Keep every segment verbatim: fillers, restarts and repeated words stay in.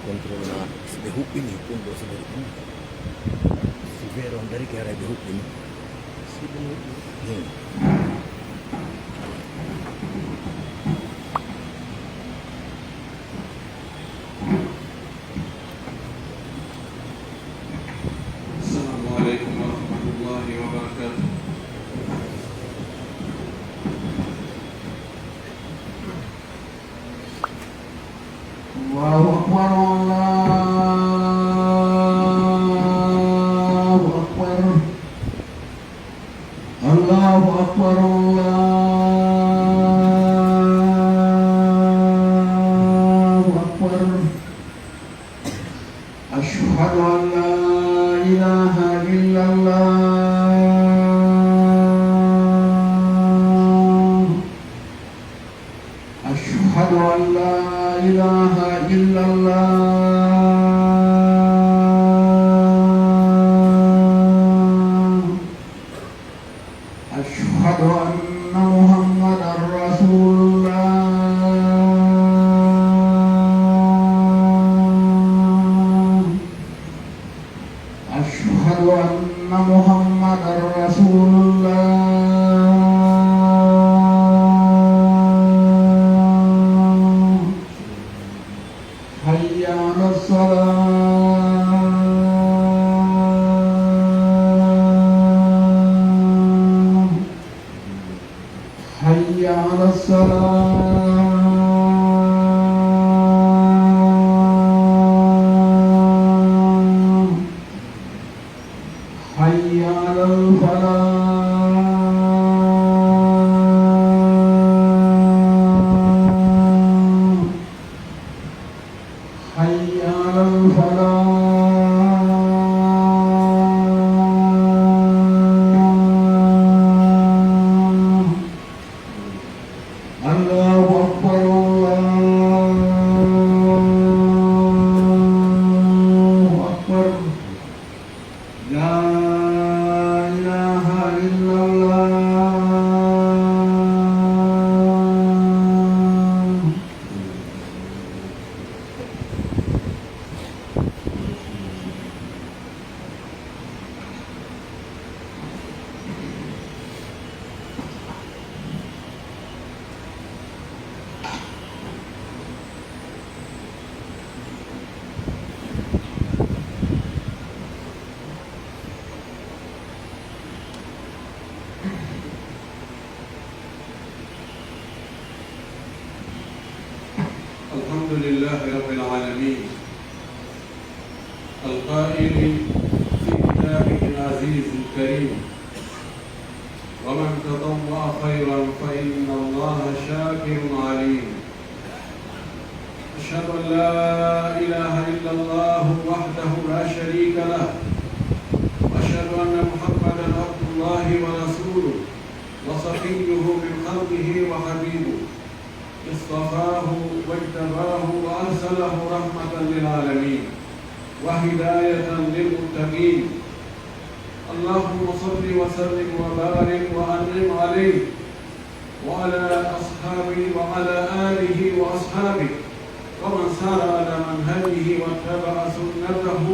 Contrôle na, si ɓe huɓɓini ɗum ɗo, si ɓe huɓɓini. Si feere on darike, haray ɓe huɓɓini. Si ɗum huɓɓini. Hmm. السلام عليكم ورحمة الله وبركاته. الله أكبر، الله أكبر، الله أكبر، الله أكبر. أشهد أن لا إله إلا الله. أشهد أن لا إله إلا الله. أشهد أن محمدا رسول الله. أشهد أن محمدا رسول الله. حي على الصلاة. حي على الصلاة. حي على الفلاح. حي على الفلاح. الله أكبر، الله أكبر. لا إله إلا الله. الحمد لله رب العالمين. القائل في كتابه العزيز الكريم: ومن تطوع خيرا فإن الله شاكر عليم. أشهد أن لا إله إلا الله وحده لا شريك له، وأشهد أن محمدا عبد الله ورسوله وصفيه من خلقه وحبيبه، اصطفاه واجتباه وأرسله رحمة للعالمين وهداية للمتقين. اللهم صل وسلم وبارك وأنعم عليه وعلى أصحابه وعلى آله وأصحابه ومن سار على منهجه واتبع سنته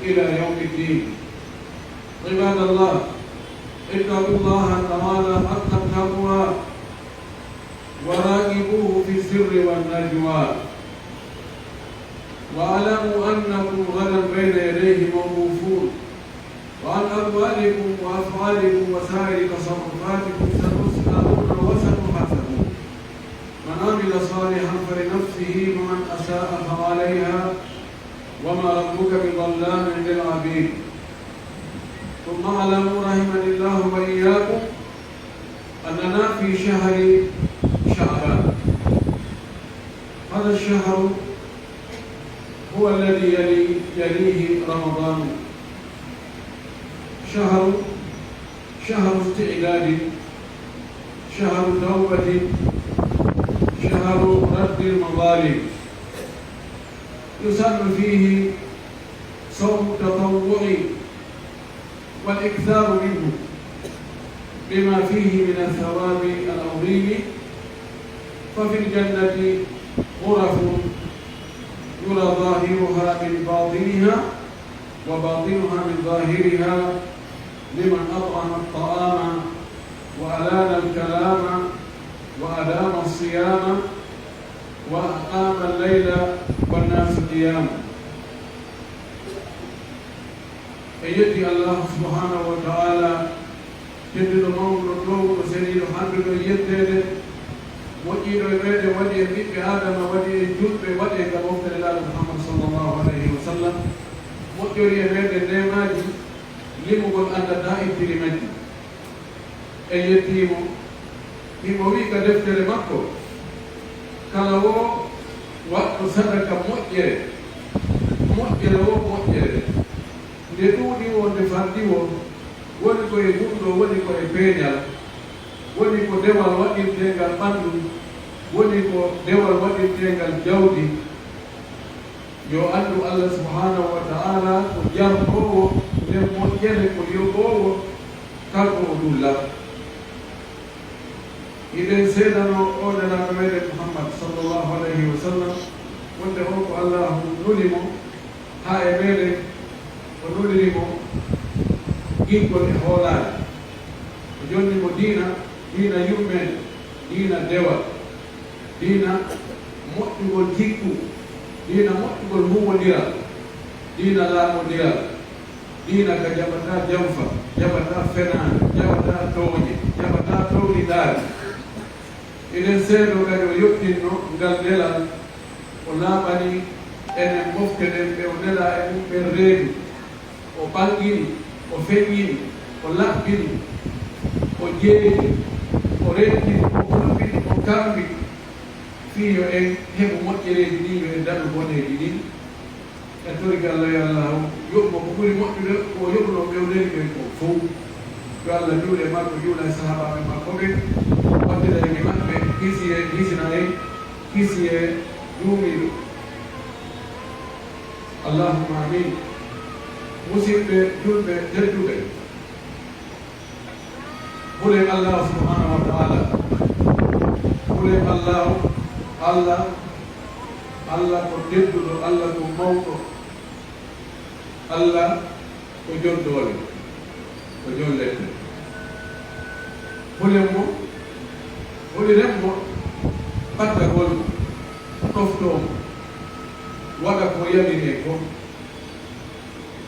إلى يوم الدين. عباد الله، اتقوا الله تعالى حق التقوى وراقبوه في السر والنجوى، واعلموا أنكم غدا بين يديه موقوفون، وعن أقوالكم وأفعالكم وسائر تصرفاتكم ستسألون وستحاسبون. من عمل صالحا فلنفسه ومن أساء فعليها وما ربك بظلام للعبيد. ثم اعلموا رحمني الله وإياكم أننا في شهر شعبان. هذا الشهر هو الذي يلي، يليه رمضان. شهر، شهر استعداد، شهر توبة، شهر رد المظالم. يسن فيه صوم التطوع والإكثار منه لما فيه من الثواب العظيم، ففي الجنة غرف يرى ظاهرها من باطنها وباطنها من ظاهرها، لمن أطعم الطعام وألان الكلام وأدام الصيام وأقام الليل والناس نيام. En yetti Allaahu subhaanahu wa ta'aalaa, tedduɗo, mawnuɗo, toowuɗo, seniiɗo, handuɗo e yetteede, moƴƴiiɗo e meɗen, waɗi en ɓiɓɓe Aadama, waɗi en julɓe, waɗi en ka mofte Nelaaɗo Muhammad sallallaahu alayhi wa sallam, moƴƴori e meɗen neemaaji limugol anndataa ittiri majji. En yettii mo, himo wi'i ka deftere makko, kala woo waɗɗo sadaka moƴƴere, moƴƴere woo moƴƴere, nde ɗuuɗi woo, nde fanɗi woo, woni ko e gunndoo, woni ko e peeñal, woni ko dewal waɗirteengal ɓanndu, woni ko dewal waɗirteengal jawdi, yo anndu Allah subhaanahu wa ta'aalaa ko jarɗoowo nden moƴƴere, ko yoɓoowo kanko o dulla. Hiɗen seedanoo oo Nelaaɗo meɗen Muhammad sallallaahu alayhi wa sallam, wonde on ko Allaahu nuli mo haa e meɗen, o nuliri mo giggol e hoolaare, o jonni mo diina, diina yummeende, diina dewal, diina moƴƴugol jikku, diina moƴƴugol huuwondiral, diina laaɓondiral, diina ka jaɓataa janfa, jaɓataa fenaande, jaɓataa tooñe, jaɓataa townindaari. Hiɗen seedoo kadi o yoɓɓinno ngal nelal, o laaɓani enen mofte ɗen ɓe o nelaa e mum ɓen reedu. O ɓanngini, o feññini, o laɓɓini, o jeeyi, o rentini, o hulɓini, o kammbi, fii yo en heɓu moƴƴereeji ɗin, yo en daɗu boneeji ɗin. En torike Allah, yo Allah yoɓu mo ko ɓuri moƴƴude ko o yoɓunoo ɓe o neli ɓen kon fow. Yo Allah juulu e makko, juula e sahaabaaɓe makko ɓen, waɗɗina en e maɓɓe, hisi en, hisina en, hisi e duumiiɗo. Allahumma amin. Musidɓe julɓe tedduɓe, hulen Allah subhanahu wa ta'ala. Hulen Allah, Allah, Allah ko tedduɗo, Allah ko mawɗo, Allah ko jon doole, ko jon lepte. Hulen mo, huliren mo, ɓattagol mo, ɗoftoo mo, waɗa ko yamiri en kon.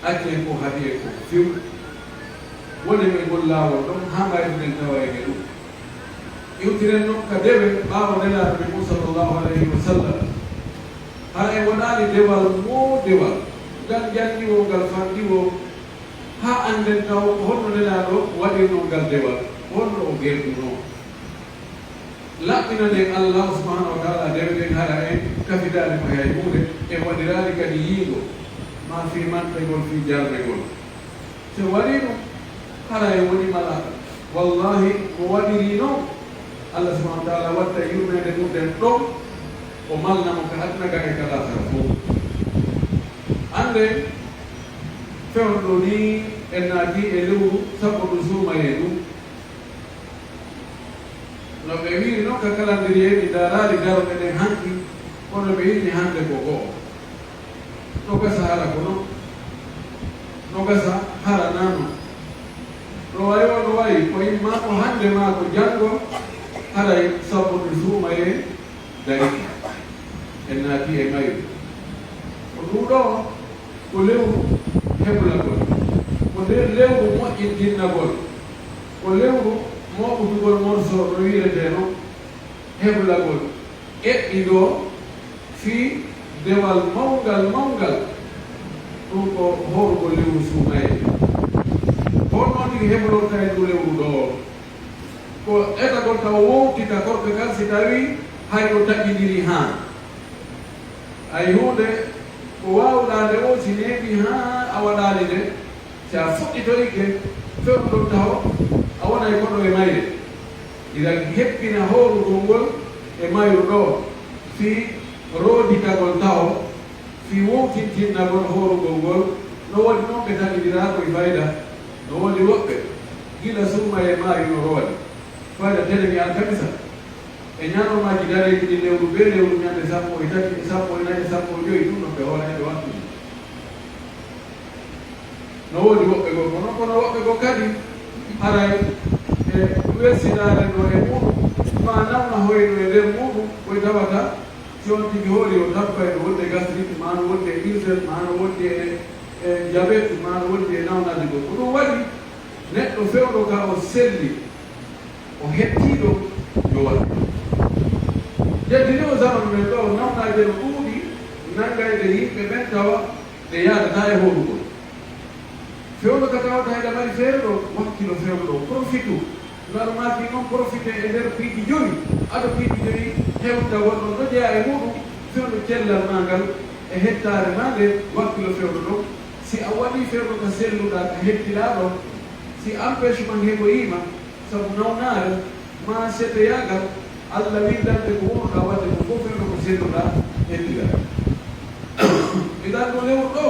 Accee ko haɗi e ko few. Wonen e ngol laawol ɗon haa mbayluɗen tawa en e ɗum. Iwtiren non ka dewe ɓaawo Nelaaɗo men on, sallallahu alayhi wa sallam. Hara en waɗaali dewal woo dewal, ngal janni woo, ngal fanɗi woo, haa annden taw ko honno Nelaaɗo waɗirnoo ngal dewal, honno o gerdunoo. Laɓɓinanden Allah subhanahu wa ta'ala dewe ɗen, hara en kafitaali mo e hay huunde, en waɗiraali kadi yiingo, maa fii mantegol, fii jarnegol. Si en waɗii ɗum, hara en woni malaaɓe. Wallahi, mo waɗirii non, Allah subhanahu wa ta'ala watta yurmeende mum ɗen ɗon, o malna mo ka aduna ga e ka laakhara fow. Annden, fewndo nii en naatii e lewru sappo ɗum suumayee ɗum. No ɓe wiiri non ka calendrier, mi ndaaraali daroɗe ɗen hanki, kono ɓe inni hannde ko go'o. No gasa hara ko non. No gasa hara naa non. No wayi o no wayi, ko imma ko hannde maa ko janngo, haray sappo ɗum suumayee. Darike, en naati e mayru. Ko nduu ɗoo, ko lewru heblagol. Ko nder lewru moƴƴintinnagol. Ko lewru mooɓutugol morso no wiiretee non, heblagol. Eɓɓi ɗoo fii dewal mawngal, mawngal. Ɗum ko hoorugol lewru suumayee. Ko honno tigi heblorta e nduu lewru ɗoo? Ko etagol taw wowti ka korka kan, si tawii hay o taƴindirii haa. Hay huunde ko waawɗaa nde woo, si neeɓii haa a waɗaali nde, si a fuɗɗitoyike fewndo taho, a wonay koɗo e mayre. Iɗa hebbina hoorugol ngol e mayru ɗoo, fii rooditagol taho, fii wowtintinnagol hoorugol ngol. No waɗi non ɓe taƴindiraa ko e fayda, no woni woɓɓe gila suumayee maayi no roodi. Fayda tene mi alkamisa. E ñalawmaaji dareeji ɗin, lewru bee lewru, ñande sappo e tati, e sappo e nayi, e sappo e jowi, ɗun non ɓe hoolay ɓe wattude. No woodi woɓɓe goo, kono, kono woɓɓe goo kadi haray e welsindaade no e muuɗum, maa nawna hoyno e nder muuɗum, koy tawata si on tigi hooli, o tampay no wonde gastrique, maa no wonde ulcère, maa no wonde e, e diabète, maa no wonde e nawnaade goo. Ko ɗum waɗi neɗɗo fewndo ka o selli, o hettiiɗo yo waɗu. Nde dini o zaman men ɗo, nawnaaje no ɗuuɗi nanngayde yimɓe ɓen, tawa ɗe yaadataa e hoolugol. Fewndo ka tawata hiɗa mari feere ɗo, wakkilo fewndo ɗo, profitu. No Almaami non profite e nder piiji jowi, ado piiji jowi hewta wonɗon no jeyaa e muuɗum, fewndo cellal maa ngal e hettaare maa nden, wakkilo fewndo ɗon. Si a waɗii fewndo ka selluɗaa, ka hettiɗaa ɗon, si empêchement heɓoyii ma, sabu nawnaare maa seteyaagal, Alla windante ko wonɗaa waɗde ko fof, fewndo ko selluɗaa, hettiɗaa. Idan no lewru ɗo,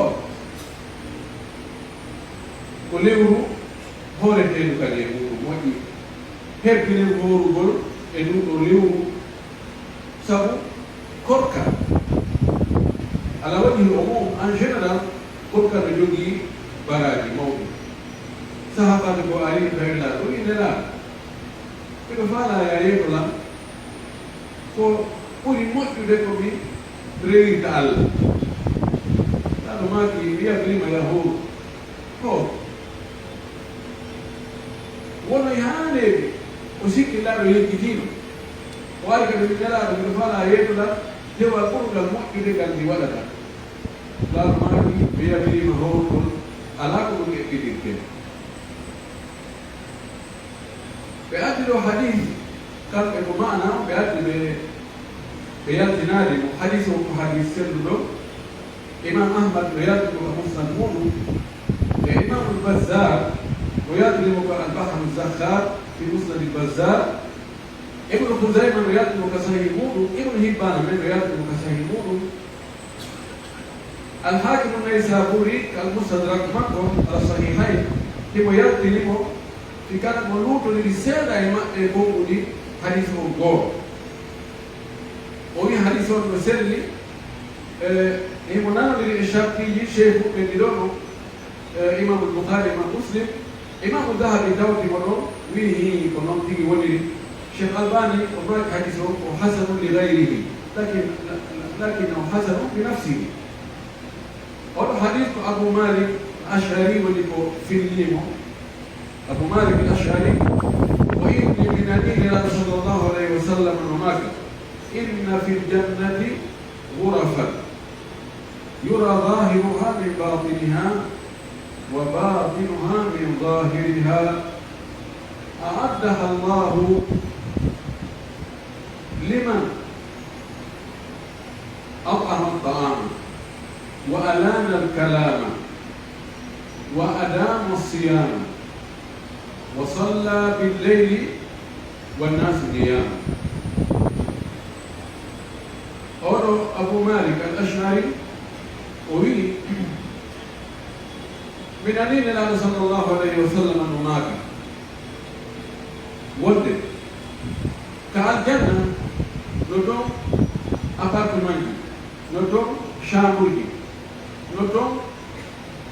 ko lewru hooreteendu kadi e muuɗum, moƴƴi hebbinen hoorugol e nduu ɗoo lewru, sabu korka, Alla waɗi o mum, en général, korka no jogii baraaji mawɗi. Sahaabaaɓe ko ari tawi Nelaaɗo, o wi'i, "Nelaaɗo, miɗo faalaa yo a yeeto lan." Ko ɓuri moƴƴude ko mi rewirta Alla. Nelaaɗo maaki, mi yabriima yahooru. Ko wono e haaneede, o sikki Nelaaɗo yejjitiino. O ari kadi, mi Nelaaɗo, miɗo faalaa yeeto lan dewal ɓurngal moƴƴude ngal mi waɗata. Nelaaɗo maaki, mi yabriima hoorugol, alaa ko ɗum eɓɓitirtee. Ɓe addi ɗoo hadiis, kamɓe ko maana on, ɓe addi ɓe, ɓe yaltinaade mo. Hadiis on ko hadiis selluɗo. Imaam Ahmad no yalti mo ka Musnad muuɗum. E Imaamul Bazzaar no yaltini mo ka Al-Bahru Zakhaar fi Musnadil Bazzaar. Ibnu Khuzayma no yalti mo ka Sahiih muuɗum. Ibnu Hibbaana men no yalti mo ka Sahiih muuɗum. Al-Haakimu Naysaabuuri, Al-Mustadrak makko, Al-Sahiihayn, himo yaltini mo, fii kala mo luutondiri seeɗa e maɓɓe e konguɗi hadiis on goo. O wi'i hadiis on no selli, e, himo nanondiri e shartiiji sheykhuɓe ɗiɗo on, e, Imaamul Bukhaari, Imaam Muslim, Imaamu Dahabi tawti mo ɗon, wi'i, "Hii, ko non tigi woniri." Sheikh Albani o maaki hadiis on ko hasanun li ghayrihi, lakin, lakinnahu hasanun bi nafsihi. Oɗo hadiis ko Abu Malik Ash'ari woni ko fillii mo. Abu Malik Ash'ari o inni mi nanii Nelaaɗo sallallahu alayhi wa sallam no maaka, "Inna fil jannati ghurafan." يرى ظاهرها من باطنها وباطنها من ظاهرها، أعدها الله لمن أطعم الطعام وألان الكلام وأدام الصيام وصلى بالليل والناس نيام. Oɗo Abu Malik Al-Ash'ari, o wi'i, mi nanii Nelaaɗo sallallahu alayhi wa sallam no maaka, wonde ka aljanna no ton appartementji, no ton chamberji, no ton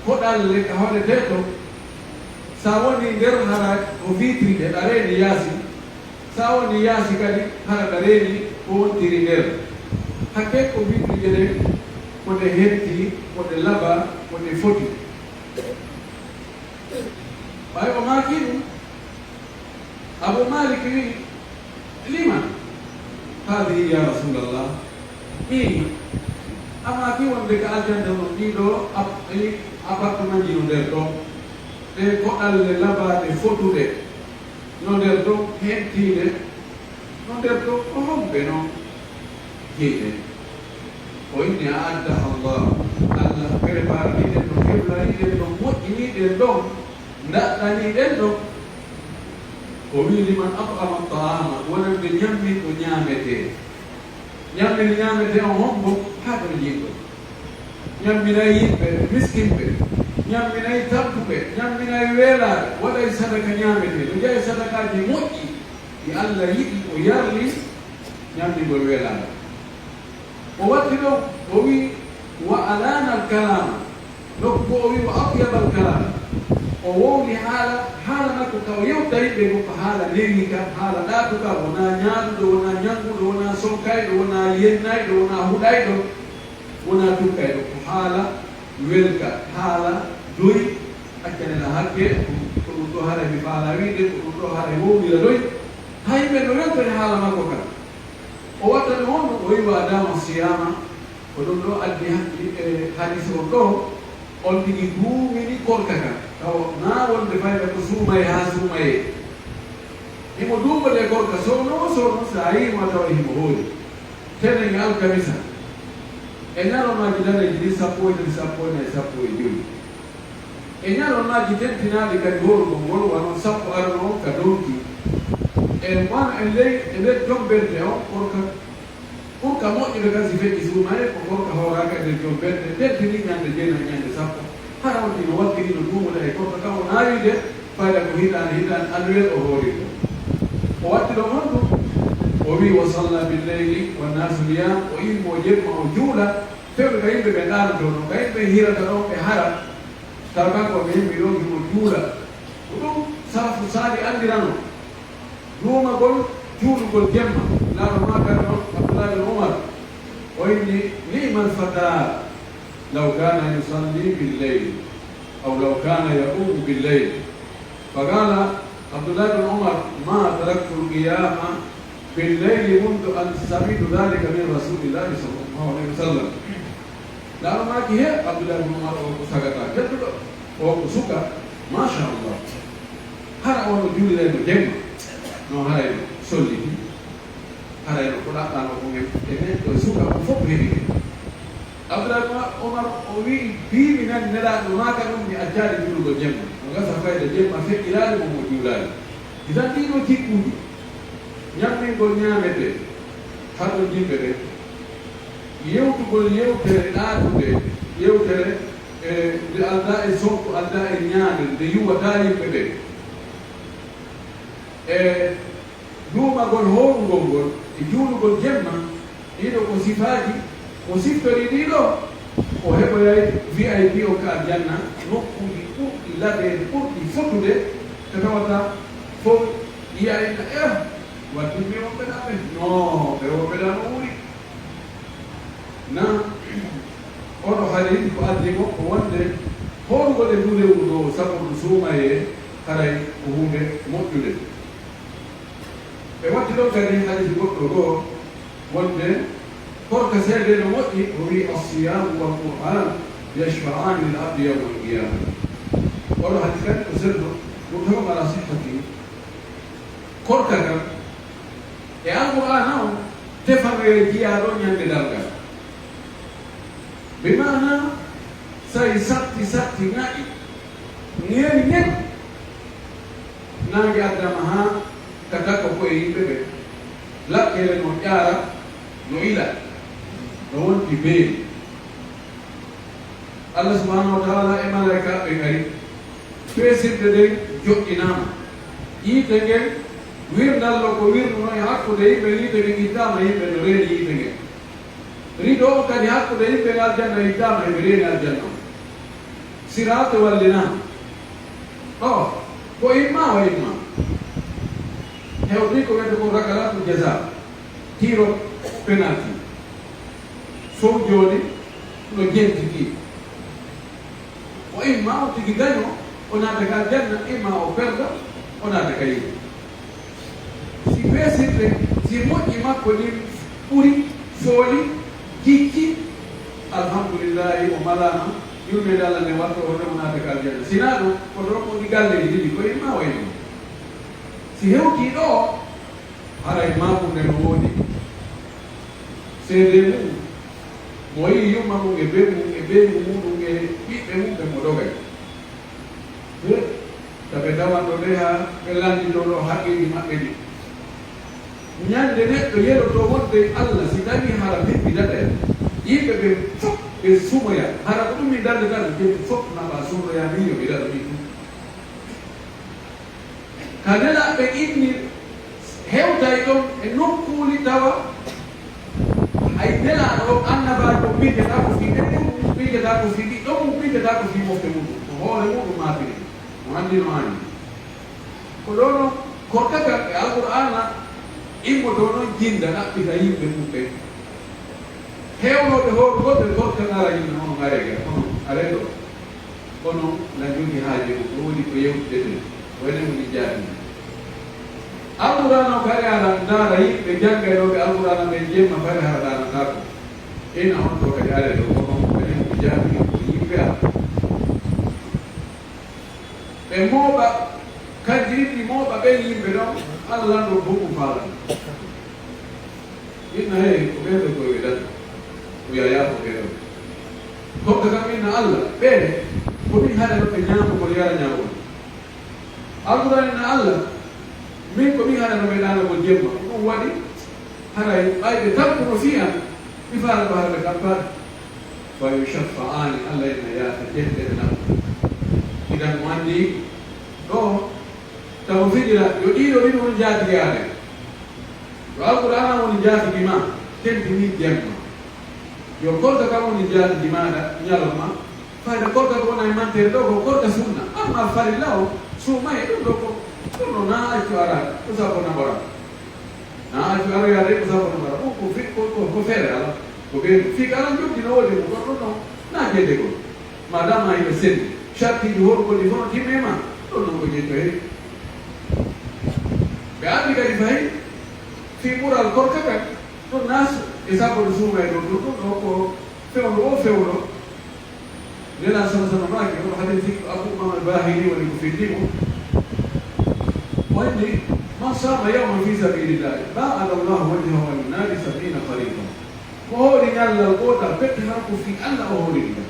koɗalle ka hoɗetee ton. Sa woni nder, hara ko vitrije ɗa reeni yaasi. Sa woni yaasi kadi, hara ɗa reeni ko wontiri nder. Hakke ko vitrije ɗen, ko ɗe hetti, ko ɗe laba, ko ɗe foti. Ɓay o maaki ɗum, Abu Malik wi'i, "Lima hadhihi ya Rasulallah?" Ii, a maaki wonde ka aljanna non ɗii ɗoo ap-, ɗii appartementji no nder ɗon, ɗee koɗalle labaaɗe fotuɗe no nder ɗon, hentiiɗe no nder ɗon, ko homɓe non jeyɗen? O inni, "A'addaha Allah, Allah préparanii ɗen ɗon, heblanii ɗen ɗon, moƴƴinii ɗen ɗon, ndaɗɗanii ɗen ɗon." O wi'i, "Liman at'ama ta'ama, wonande ñamminɗo ñaametee." Ñamminɗo ñaametee on hombo? Haa kono jiiɗɗo. Ñamminay yimɓe, miskinɓe, ñamminay tampuɓe, ñamminay weelaaɓe, waɗay sadaka ñaametee, no jeya sadakaaji moƴƴi ɗi Allah yiɗi, o yarli, Ɲamningol weelaare. O watti ɗon, o wi'i, "Wa alana al-kalama." Nokku goo o wi'i, "Wa atyaba al-kalam." O wowli haala, haala makko ka o yewta yimɓe goo ko haala newiika, haala ɗaatuka, wonaa ɲaaɗuɗo, wonaa ɲannguɗo, wonaa sonkayɗo, wonaa yennayɗo, wonaa huɗayɗo, wonaa tukkayɗo. Ko haala welka, haala doy, accanela hakke, ko, ko ɗum ɗoo haray mi faalaa wi'ude, ko ɗum ɗoo haray wowlira doy. Hay ɓe no weltori haala makko kan. O wattani honɗum? O wi'i, "Wa adama siyama." Ko ɗum ɗoo addi ha-, e hadiisi on ɗoo, on tigi duumini korka kan. Tawa naa wonde fayda ko suumayee haa suumayee. Himo duumodee korka soono soono, si a yi'ii mo a taway himo hoori. Tenen e alkamisa. E ɲalormaaji daneeji ɗin sappo e tati, sappo e nay, sappo e jowi. E ɲalormaaji tentinaaɗi kadi hoorugol ngol, wano sappo arano on ka donki. E wano e ley, e nder jomberde on, korka ɓurka moƴƴude kan si feƴƴi suumayee, ko korka hooraaka e nder jomberde, tentini ɲande jeenay, ɲande sappo. Hara on tigi no wakkilino duumude e korka kan, o naawi de, fayda ko hitaande, hitaande annuwel o hoorirta. O watti ɗon honɗum? O wi'i, "Wa salla bil layli wa naasu niyam", o immoo jemma o juula, fewndo ka yimɓe ɓen ɗaanotonoo, ka yimɓe ɓen hirata ɗon ɓe hara, tawa kanko o meemi ɗon himo juula. Ko ɗum salafu saali anndirano. Duumagol juulugol jemma, laara maakal ɗon Abdullah bin Umar, o inni, "Ni'mal fata law kana yusalli bil layl, aw law kana yaqumu bil layl." Fa qala Abdullah bin Umar, "Ma taraktu al qiyama bil layli mundu an sami'tu dhalika min rasulillahi sallallahu alayhi wa sallam." Laara maaki he Abdullah bin Umar, o ko sagata tedduɗo, o ko suka, masha Allah. Hara o no juulirayno jemma, no harayno solliti, harayno ko ɗaɓɓaano kon e, e neɗɗo e suka, on fof heɓi hen. Abdullah bin Umar o wi'i, fii mi nani Nelaaɗo maaka ɗum, mi accaali juulugol jemma. No gasa fayda jemma feƴƴiraali mo, mo juulaali. Idan ɗii ɗoo jikkuuji, ɲammingol ɲaametee, haɗon yimɓe ɓen, yewtugol yewtere ɗaatunde, yewtere, e, nde aldaa e sonko, aldaa e ɲaande, nde yuwataa yimɓe ɓen. E duumagol hoorungol ngol e juulugol jemma, ɗii ɗoo ko sifaaji, mo siftorii ɗii ɗoo, o heɓoyay V I P on ka aljanna, nokkuuji ɓurɗi laɓeede, ɓurɗi fotude, ka tawata fof yi'ay na, eh, waddinmi wonɓe ɗaa ɓe? No, ɓe wonɓe ɗaa no wuuri. Na, oɗo hadiisi ko addi mo ko wonde hoorugol e nduu lewru ndoo sabu ndu suumayee, haray ko huunde moƴƴunde. Ɓe watti ɗon kadi hadiisi goɗɗo goo, wonde korka seedee no moƴƴi, o wi'i, "As-siyaamu wal Qur'aan yashfa'aani lil abdi yawmal qiyaama." Oɗo hadiisi kadi ko selluɗo, muttafaqun alaa sihhatihi. Korka kan e Alqur'aana on tefanoyay jiyaaɗo ɲande darngal. Bi maana, say satti satti ŋa'i, ŋeeri ŋeru. Naange addama haa ka takko ko'e yimɓe ɓen. Lakkere no ƴaara, no ila, no wonti beeli. Allah subhanahu wa ta'ala e malaa'ikaaɓe ɓen ari. Feesirde nden joɗɗinaama. Yiite ngen wirndallo ko wirnuno e hakkunde yimɓe, yiite ngen ittaama, yimɓe no reeni yiite ngen. Rido on kadi hakkunde yimɓe e aljanna ittaama, e ɓe reeni aljanna on. Siraate wallinaama. Ɗoo, ko imma o imma. Hewtii ko wiyetee ko rakalatu jaza, tiro penalty. Fow jooni no jentitii. Ko imma o tigi gañoo, o naata ka aljanna, imma o perda, o naata ka yiite. Si feesirde, si moƴƴi makko ɗin ɓuri, fooli, jikki, alhamdulillahi, o malaama, yurmeende Allah nden watto hoore mum naata ka aljanna. Si naa ɗum, ko ɗon woni galleeji ɗiɗi, ko imma o imma. Si hewtii ɗoo, haray maakunde no woodi. Seedee mum, mo yi'i yumma mum e ben mum e ɓeyngu muuɗum e ɓiɓɓe mum ɓen mo dogay. He, tabe tawanɗo ɓe haa ɓe lannditoo ɗoo haqqeeji maɓɓe ɗin. Ɲande neɗɗo yelotoo wonde Allah si tawii hara heppidataa, yimɓe ɓen fof ɓe sumoya, hara ko ɗum min darnde tan, yimɓe fof naɓa sumroyaa min yo mi daɗo min tun. Ka Nelaaɓe inni hewtay ɗon e nokkuuli tawa Nelaaɗo on, annabaajo on, winndetaa ko fii ɓeyngu mum, winndetaa ko fii ɓiɗɗo mum, winndetaa ko fii mofte muɗum. Ko hoore muɗum maapiri. No anndi no anndi. Ko ɗoo non, korka kan e Alqur'aana immotoo non jinda ɗaɓɓita yimɓe mum ɓen. Heewnooɓe hoorugol ɓe korka ŋara yimɓe on ŋare ga, kono aree ɗoo. Kono na jogii haaje mum, ɗum woni ko yewtideten, ko enen woni jaatigi. Alqur'aana on kadi ara ndaara yimɓe janngaynooɓe Alqur'aana ɓen jemma fay hara ɗaanataako. Ina on ɗoo kadi aree ɗoo, kono ko enen woni jaatigi, ko yimɓe am. Ɓe mooɓa, kanji ɗin ɗi mooɓa ɓen yimɓe ɗon, Alla lanɗo fow ko faalata. Inna, hey, ko ɓen ɓe koy ɓe dati. Ko Yaayaa ko ɓen ɗon. Korka kan inna Alla, ɓe, ko min haɗano ɓe ñaamugol yara ñaamol. Alqur'aana inna Alla, min ko min haɗano ɓe ɗaanagol jemma. Ko ɗum waɗi, haray ɓay ɓe tampuno fii an, mi faala ko hara ɓe tampaade. Fa yushaffa'aani, Alla inna yaata jette ɓe naɓa. Idan mo anndi ɗoo, tawa fijira, yo ɗiɗo ɗin woni jaatigi aade. Yo Alqur'aana woni jaatigi maa, tentinii jemma. Yo korka kan woni jaatigi maaɗa, ñalorma. Fayda korka ko wona e mantere ɗoo ko korka sunna. Amma farilla o, suuma e ɗum ɗoo ko, ɗum ɗoo na accu ara, ko sabo na bora. Na accu ara yaade ko sabo na bora. Ɗum ko fi-, ko, ko, ko feere ala. Ko ɓe fii kala jokki no wodi mo, kono ɗum ɗoo na jeede gol. Madama hiɓe selli, shartiiji hoɗugol ɗi fof no timmi e ma, ɗum ɗon ko jeeto hen. Ɓe anndi kadi fayi, fii ɓural korka kan, ɗum nas e sabu no suuma e ɗum, ɗum ɗon ko fewndo o fewndo. Nelaaɗo sallallaahu alayhi wa sallam maaki, on hadisi Abu Umaama al-Baahili woni ko fillii mo. O inni, "Man saama yawman fii sabiilillaahi, baa'ada Allaahu wajhahu anin naari sabiina khariifan." Ko hoori ñallal gootal, fette han ko fii Alla o hooriri ngal.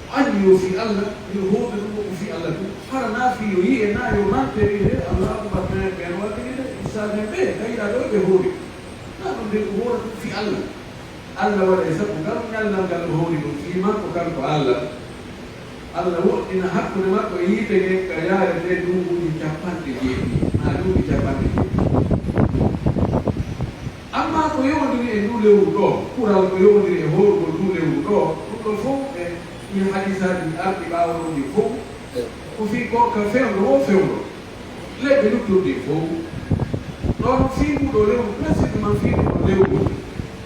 O anndi yo fii Alla, yo hoore ɗum ko fii Alla ɗum. Hara naa fii yo yi'e, naa yo mante, wi'e, "Allaahu akbar, ɓe no waɗiri de, ustaaduɓe ɓe, kayra ɗo ɓe hoori." Naa ɗum de, ko hoore ɗum fii Alla. Alla waɗa e sabu ngal ñallal ngal o hoori ɗum fii makko kanko Alla. Alla woɗɗina hakkunde makko e yiite ngen ka yaarete nduuɓuuji capanɗe jeeɗiɗi, maa duuɓi capanɗe jeeɗiɗi. Ammaa ko yowondiri e nduu lewru ɗoo, ɓural ko yowondiri e hoorugol nduu lewru ɗoo, ɗum ɗoo fow e ɗii hadiisaaji arɗi ɓaawo ɗoo ɗin fow, ko fii korka fewndo woo fewndo. Lebbi luttuɗi ɗin fow. Ɗon fii nguu ɗoo lewru, précisément fii nguu ɗoo lewru,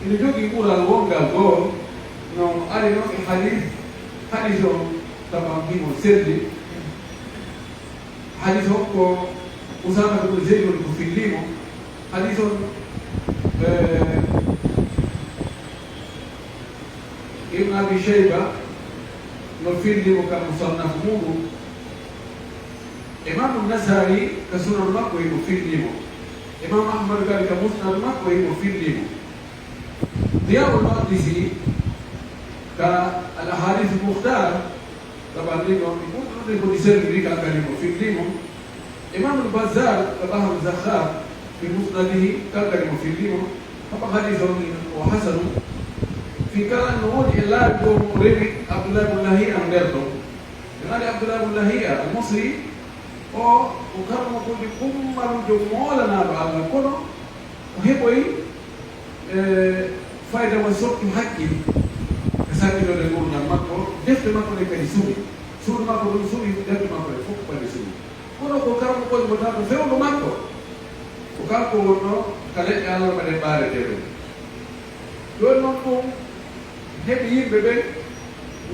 ina jogii ɓural wongal goo, no ari non e hadiis, hadiis on tabam himo selli. Hadiis on ko Usaama ibn Zayd on ko fillii mo. Hadiis on, eh, Ibn Abi Shayba no fillii mo ka Musannaf muuɗum. Imaamu Nasaa'i ka Sunan makko himo fillii mo. Imaamu Ahmad kadi ka Musnad makko himo fillii mo. Diyaa'ul Maqdisi ka Al Ahadith Mukhtar, tabaa ɗin ɗon ɗi ɓurɗi ɗuuɗude ko ɗi selliri, kan kadi mo fillii mo. Imam Al-Bazzar ka Bahr Zakhar fi Musnadihi, kan kadi mo fillii mo. Haba hadiis on o hasanu. Fii kala no woni e laawi goo mo rewi Abdullah ibn Lahi'a no nder ɗon. Ɓe nani Abdullah ibn Lahi'a Al-Musri, o, o karamokoojo kummaluujo moolanaaɗo Alla, kono o heɓoyi, e, fayda wa sottu haqqil, e sakkitorde ngurndan makko, defte makko ɗen kadi sumi. Suudu makko ɗun sumi, defte makko ɗen fof kadi sumi. Kono ko kanko woni mo tan ko fewndo makko. Ko kanko wonnoo ka leɗɗe Alla ɗen ɓaareteeɗe. Jooni non ɗun heɓi yimɓe ɓen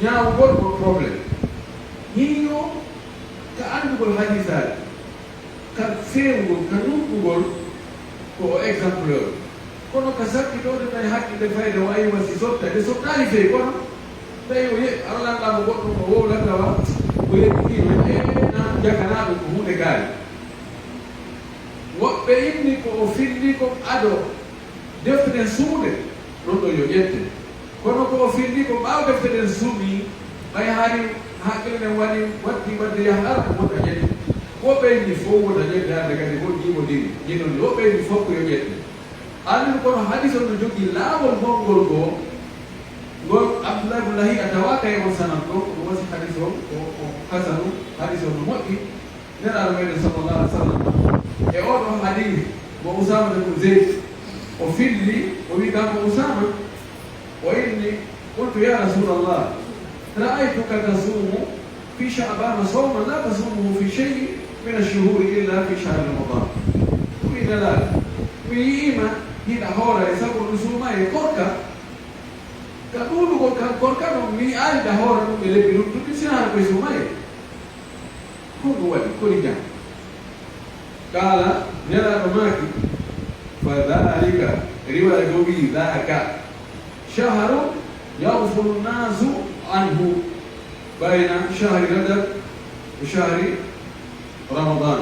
ñaawugol ko problème. Hiino ka anndugol hadiisaaji, ka feewugol, ka nunɗugol, ko o exemplaire. Kono ka sakkitoode tawi hakkille fayde o, aywa, si sotta, nde sottaali fey, kono tawi o ye-, Alla lanɗaa mo goɗɗo ko wowlata wa, o yeɗɗii, e, na jakanaaɗo ko huunde gaari. Woɓɓe inni ko o filli ko ado defte ɗen sumude, non ɗon yo ƴette. Kono ko o filli ko ɓaawo defte ɗen sumii, ɓay hari hakkille ɗen waɗi, watti wadde yaha ara, wota ƴette. Woɓɓe inni fow wota ƴette, hande kadi ko jiiɓodiri, jiinoni. Woɓɓe inni fow ko yo ƴette. Anndin kono hadiis on no jogii laawol gongol goo, ngol Abdullah ibn Lahi'a tawaaka e on sanad ɗon, ko ɗum wasi hadiis on ko, ko hasanu, hadiis on no moƴƴi. Nelaaɗo meɗen sallallahu alaihi wasallam, e oo ɗoo hadiis mo Usaama ibn Zayd, O filli, o wi'i kanko Usaama, o inni, قلت يا رسول الله، رأيتك تصوم في شعبان صوما لا تصومه في شيء من الشهور إلا في شهر رمضان. Ɗum ina laaɓi. Mi yi'iima hiɗa hoora e sabu ɗum suuma e korka. Ka ɗuuɗugol kan korka ɗum, mi yi'aali ɗa hoora ɗum e lebbi luttuɗi, sinaa hara koye suuma e. Ko ɗum waɗi, ko ɗi jam. Qaala, Nelaaɗo maaki, فذلك, riwaaya goo wi'i, ذاك شهر يغفل الناس عنه بين شهر رجب وشهر رمضان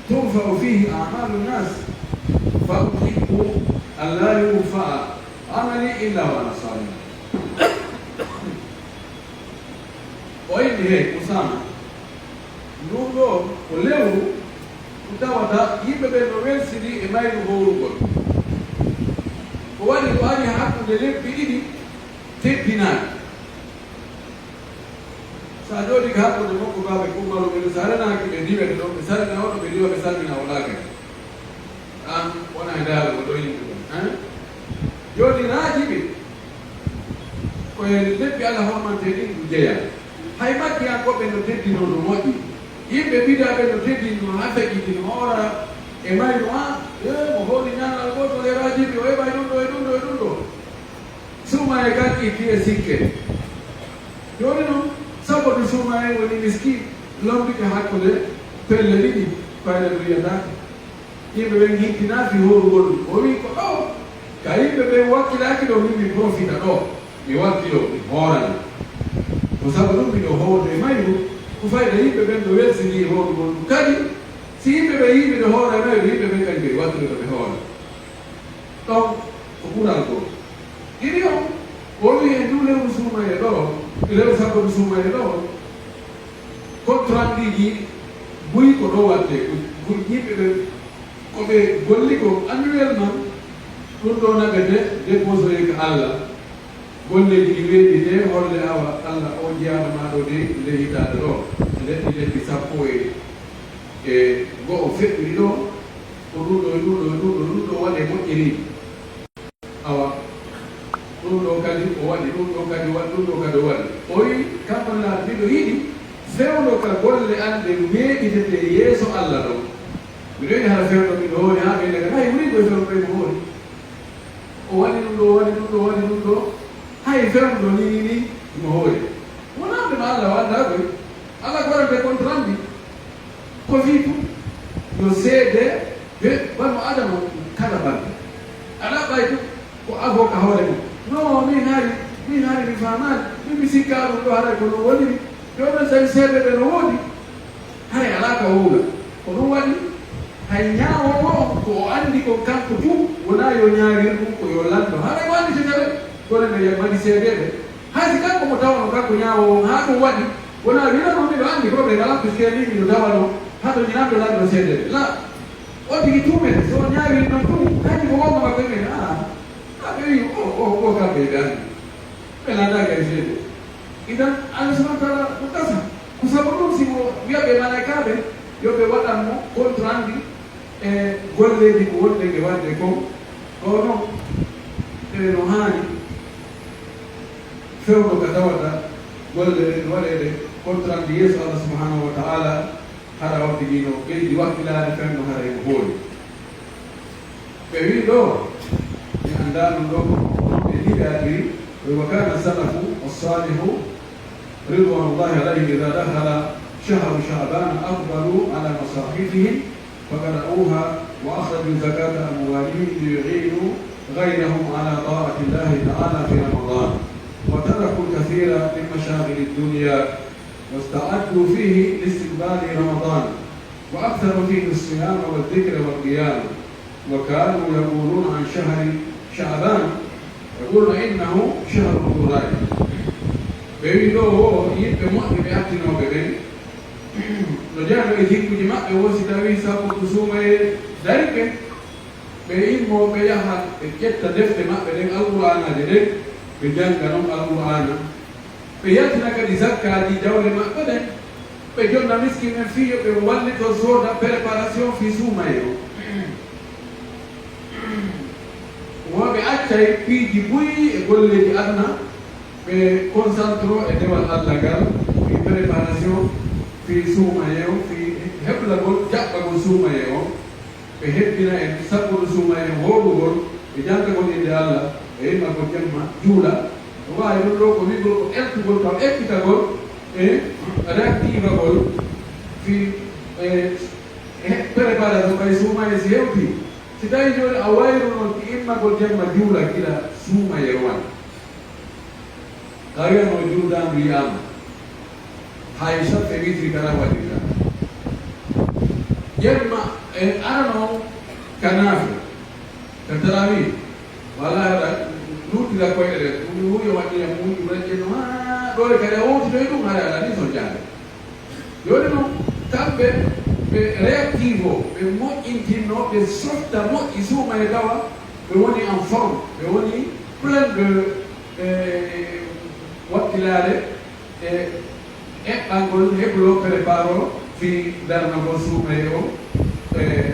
ترفع فيه أعمال الناس فأحب أن لا يرفع عملي إلا وأنا صائم. O inni, hey Usaama, ndun ɗoo ko lewru ndu tawata yimɓe ɓen no welsinii e mayru hoorugol. Ko waɗi ko ari hakkunde lebbi ɗiɗi teddinaaki. So a jooɗii ka hakkunde makko baabe Umaru ɓen, so a renaaki ɓe diwete ɗon, ɓe salmina oɗo, ɓe diwa, ɓe salmina oɗa kadi. An wona e ndaaro ko ɗo yimɓe ɓen, hein? Jooni Raajibi, ko e lebbi Alla hormanteeɗi ɗin ɗum jeyaa. Hay Makkiyankooɓe no teddinoo no moƴƴi. Yimɓe bidaa ɓen no teddini no haa feƴƴiti no hoora e mayru, haa, e mo hoori ñalawma gootol e Raajibi, o heɓay ɗum ɗoo e ɗum ɗoo e ɗum ɗoo. Suumayee kan itti e sikke. Jooni non, sabotu suumayee woni miskiin, lombike hakkunde pelle ɗiɗi, fayda ndun yataake. Yimɓe ɓen hittinaa fii hoorugol ɗun. O wi'i, ko ɗoo ka yimɓe ɓen wakkilaaki ɗoo, min mi profita ɗoo, mi wakkiloo, mi hoorana. Ko sabu ɗun miɗo hoorda e mayru, ko fayda yimɓe ɓen no welsinii hoorugol ɗun. Kadi, si yimɓe ɓen yi'ii miɗo hoorda e mayru, yimɓe ɓen kadi ɓe wakkiloo ɓe hoora. Ɗon ko ɓural goo. Ɗiɗi on, o wi'i e nduu lewru suumayee ɗoo, e lewru sabbatu suumayee ɗoo, contrat ɗiiji buy ko ɗoo waɗetee, ko, ko yimɓe ɓen, ko ɓe golli ko annuellement, ɗun ɗoo naɓetee, déposoyee ka Alla. Golleeji ɗi weeɓitee, holle awa Alla oo jeyaano maa ɗoo de, nde hitaande ɗoo, leɗɗi, leɗɗi sappo e, e go'o feƴƴiri ɗoo, ko ɗun ɗoo, e ɗun ɗoo, e ɗun ɗoo, ɗun ɗoo waɗee moƴƴereeji. Awa, ɗun ɗoo kadi o waɗi, ɗun ɗoo kadi o waɗi, ɗun ɗoo kadi o waɗi. O wi'i, "Kanko Nelaaɗo, miɗo yiɗi fewndo ka golle an ɗen weeɓitetee yeeso Alla ɗon." Miɗo yiɗi hara fewndo miɗo hoori, haa ɓen daga, hay wuli koye fewndo ɓen mo hoori. O waɗi ɗun ɗoo, o waɗi ɗun ɗoo, o waɗi ɗun ɗoo. Hay fewndo nii, nii, nii, mo hoori. Wonaa ɓe ma Alla wanndaa koy. Alla ko waɗante contrat mbi. Ko fii tun, yo seedee ɓe banu Aadama kala balɗe. Alaa ɓay tun ko afo ka hoore mun. No, min hari, min hari mi faamaali, min mi sikkaa ɗun ɗoo haray ko non woniri. Jooni non, tawi seedeeɓe no woodi, haray alaa ka wowla. Ko ɗun waɗi, hay ñaawoowo on, ko o anndi kon kanko tun, wonaa yo ñaawir ɗun, ko yo lanndo. Haray ko anndi si tawee, kono no mari seedeeɓe. Hay si kanko mo tawano kanko ñaawoowo on, haa ɗun waɗi, wonaa wi'a non miɗo anndi ko ɓe ngalan, puisque min miɗo tawano haɗo ñaamde lanndo seedeeɓe. La, on tigi tuumete, so o ñaawiri non tun, hay ko wonno makko e men, aa, haa ɓe wi'i, o, o, o kamɓe ɓe anndi. Ɓe landaaki hay seedeeɓe. Idan, Allah subhanahu wa ta'ala ko gasa. Ko sabu ɗun si mo wi'a ɓe malaa'ikaaɓe, yo ɓe waɗan mo compte rendu, e golleeji ko wonɗen e waɗde kon, ko non, e no haani fewndo ka tawata golle ɗen no waɗeede contrat yeeso Allah subhanahu wa ta'ala, hara on tigi no ɓeydi wakkilaade fewndo hara e ko hoori. Ɓe wi'i ɗoo, mi anndaa ɗun ɗoo, ko non ɓe liɓaadiri, وكان السلف الصالح رضوان الله عليهم إذا دخل شهر شعبان أقبلوا على مصاحفهم فقرأوها وأخرجوا زكاة أموالهم ليعينوا غيرهم على طاعة الله تعالى في رمضان، وتركوا الكثير من مشاغل الدنيا واستعدوا فيه لاستقبال رمضان، وأكثروا فيه الصيام والذكر والقيام. وكانوا يقولون عن شهر شعبان، يقولون إنه شهر القرآن. Ɓe wi'i ɗoo wo yimɓe moƴƴe ɓe artinooɓe ɓen, no jeyaa e jikkuuji maɓɓe wo si tawii sabu ko suumayee dari ɓe, ɓe immoo ɓe yaha ɓe ƴetta defte maɓɓe ɗen, Alqur'aanaaje ɗen, ɓe jannga non Alqur'aana. Ɓe yaltina kadi zakkaaji jawle maɓɓe ɗen, ɓe jonna miskin en fii yo ɓe wallito sooda préparation fii suumayee on. Tawi piiji buy e golleeji aduna, ɓe concentré e dewal Alla ngal, fii préparation, fii suumayee on, fii heblagol, jaɓɓagol suumayee on. Ɓe hebbina en sabbundu suumayee on, hoolugol e jantagol innde Alla e immagol jemma juula. No waawi ɗun ɗoo ko wi'ugol ko eltugol taw ekkitagol e reaktiivagol fii e, e préparation ɓay suumayee si hewtii. Si tawii jooni a wayru non ki immagol jemma juula gila suumayee on, ka wi'anoo juuldaandu yi'aama, hay sappe witiri kala waɗirta. Jemma en arano ka naafila, ka tarawih, wala haɗa luutira koyɗe ɗen, ɗum ɗum yo waɗi e muɗum rajje no haa ɗoore kadi a wowtitoy ɗum, hara aɗa ni son jaade. Jooni non, kamɓe ɓe réactive o, ɓe moƴƴintinno, ɓe softa moƴƴi suumayee tawa ɓe woni en forme, ɓe woni plein de, eh, wakkilaare e eɓɓangol heblo préparo fii darnagol suumayee o, e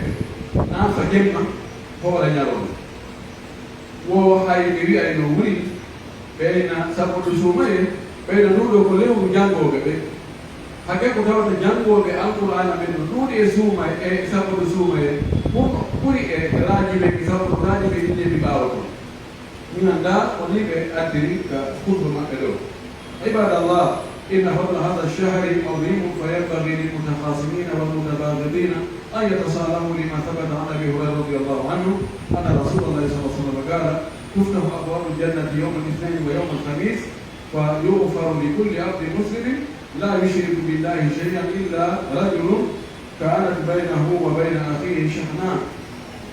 naafa jemma, hoora ñalorma. Wo hay mi wi'ay no wuli, ɓeyna sabbundu suumayee, ɓeyna nduu ɗoo ko lewru janngooɓe ɓen. Hakkee ko tawata janngooɓe Alqur'aana ɓen no ɗuuɗi e suumayee, e sabbundu suumayee, ɓurno ɓuri e raajiɓe, sabbundu raajiɓe ɓe innde mi ɓaawo ton. Mi anndaa ko nii ɓe addiri ka khutba maɓɓe ɗoo. عباد الله، إن فضل هذا الشهر عظيم، فينبغي للمتخاصمين والمتباغضين أن يتصالحوا، لما ثبت عن أبي هريرة رضي الله عنه أن رسول الله صلى الله عليه وسلم قال: تفتح أبواب الجنة يوم الاثنين ويوم الخميس، فيغفر لكل عبد مسلم لا يشرك بالله شيئا إلا رجل كانت بينه وبين أخيه شحناء،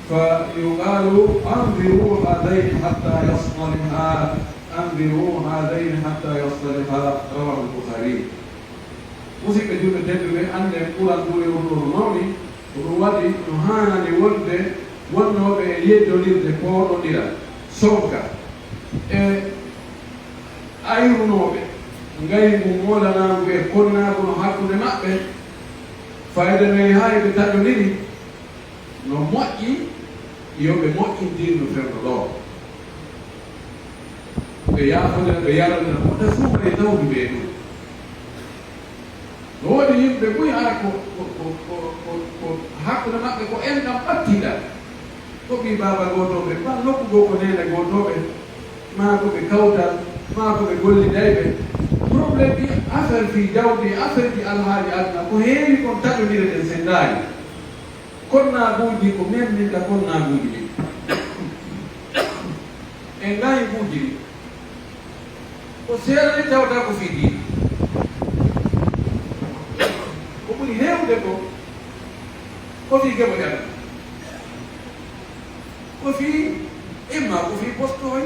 فيقال: أنظروا هذين حتى يصطلحا، أنظروا هذين حتى يصطلحا. رواه البخاري. Musidɓe julɓe tedduɓe, annden ɓural ndu rewru ndu no mawni, ko ɗum waɗi no haanani wonde wonnooɓe e yeddondirde pooɗondira, sonka, e ayrunooɓe ngaygu moolanaangu e konnaagu no hakkunde maɓɓe, fayda no e haa ɓe taƴondiri, no moƴƴi yo ɓe moƴƴindir no fewndo ɗoo. Ɓe yaafondira, ɓe yarondira, wota suumayee tawdu ɓe ɗum. No woodi yimɓe buy hara ko, ko, ko, ko, ko, ko hakkunde maɓɓe ko enɗan ɓattiɗan. Ko ɓii baaba gootooɓe, maa nokku goo ko neene gootooɓe, maa ko ɓe kawtal, maa ko ɓe gollidayɓe. Problème ɗi, affaire fii jawdi, affaire ji alhaali aduna, ko heewi kon taƴondire ɗen senndaali. Konnaaguuji ko memminta konnaaguuji ɗin. E ngayguuji ɗin. Ko seeɗa ni tawata ko fii diina. Ko ɓuri heewde ko, ko fii gebo ƴami. Ko fii, imma ko fii postoy,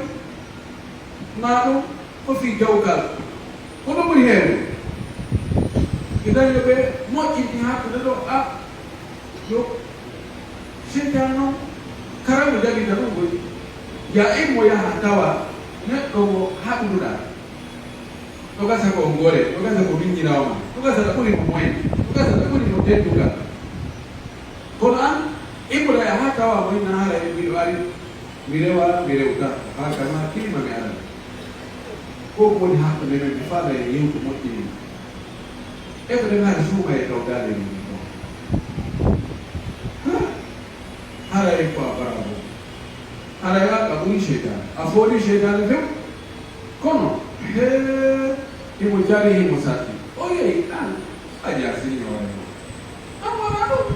maa ɗum ko fii jawkal. Ko ɗum ɓuri heewde. Idan yo ɓe moƴƴinti hakkunde ɗoo, a, yo Seytaane non, kala mo jaɓinta ɗum koy, ya immo yaha tawa neɗɗo mo haɗuɗaa. No gasa ko on gore, no gasa ko miññiraawo ma, no gasa aɗa ɓuri mo moyen, no gasa aɗa ɓuri mo teddungal. Kono an, immoɗaa yaha tawa mo inna haala e miɗo ari, mi rewa, mi rewta, haa kama kilima mi ara. Ko ko woni hakkunde men, mi faala e yewtu moƴƴini. E ko ɗen hari suuma e kawtaade e min ɗon. Ha? Haray ko a barabo. Haray a ɓuri seytaane. A fooli seytaane few. Kono, hee, himo jari, himo satti. O yehi ɗan, a jaasini hoore ma. An wala ɗum.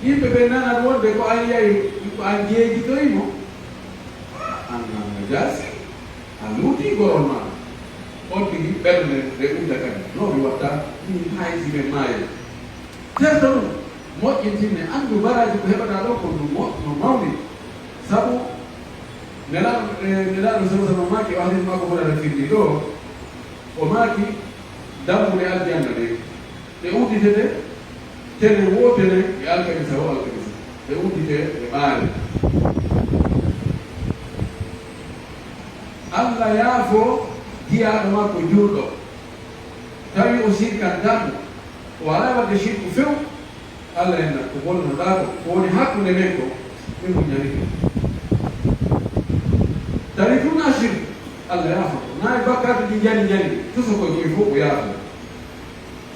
Yimɓe ɓe nanat wonde ko an yahi, ko an jeejitoyi mo. An, an a jaasi. A luutii gorol maa. On tigi ɓernde nde udda kadi. No mi watta, min hay si men maayo. Terto ɗum, moƴƴintinne, anndu baraaji ko heɓataa ɗoo ko no mo-, no mawni. Sabu Nelaaɗo, eh, Nelaaɗo sallallahu alaihi wasallam maaki, o hadis makko hoɗata firndi ɗoo, o maaki, dammuɗe aljanna ɗe, ɗe udditete tenen woo tenen e alkamisa woo alkamisa, ɗe uddite e ɓaare. Alla yaafo jiyaaɗo makko juulɗo, tawi o sirkantaa mo, o alaa waɗde sirku few, Alla enna ko bonnoɗaa ko, ko woni hakkunde men ko, mi muñanike. Alla yaafoto. Naa e bakkaatuuji njani njani, tuso ko joyi fof o yaafoo.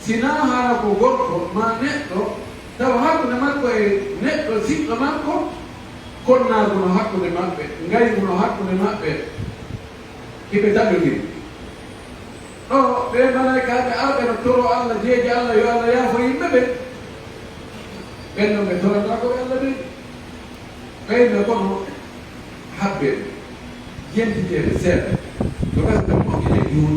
Si naa haala ko gorko maa neɗɗo, tawa hakkunde makko e neɗɗo siɗɗo makko, konnaagu no hakkunde maɓɓe, ngaygu no hakkunde maɓɓe, hiɓe taƴondiri. Ɗoo, ɓee malaykaaɓe arɓe no toroo Alla, jeeji Alla, yo Alla yaafo yimɓe ɓen. Ɓen non ɓe torantaa ko ɓe Alla ɓen. Ɓeynda kono habbeeɓe, jentiteeɓe seeɗa. No gasa ɓe moƴƴinay juul,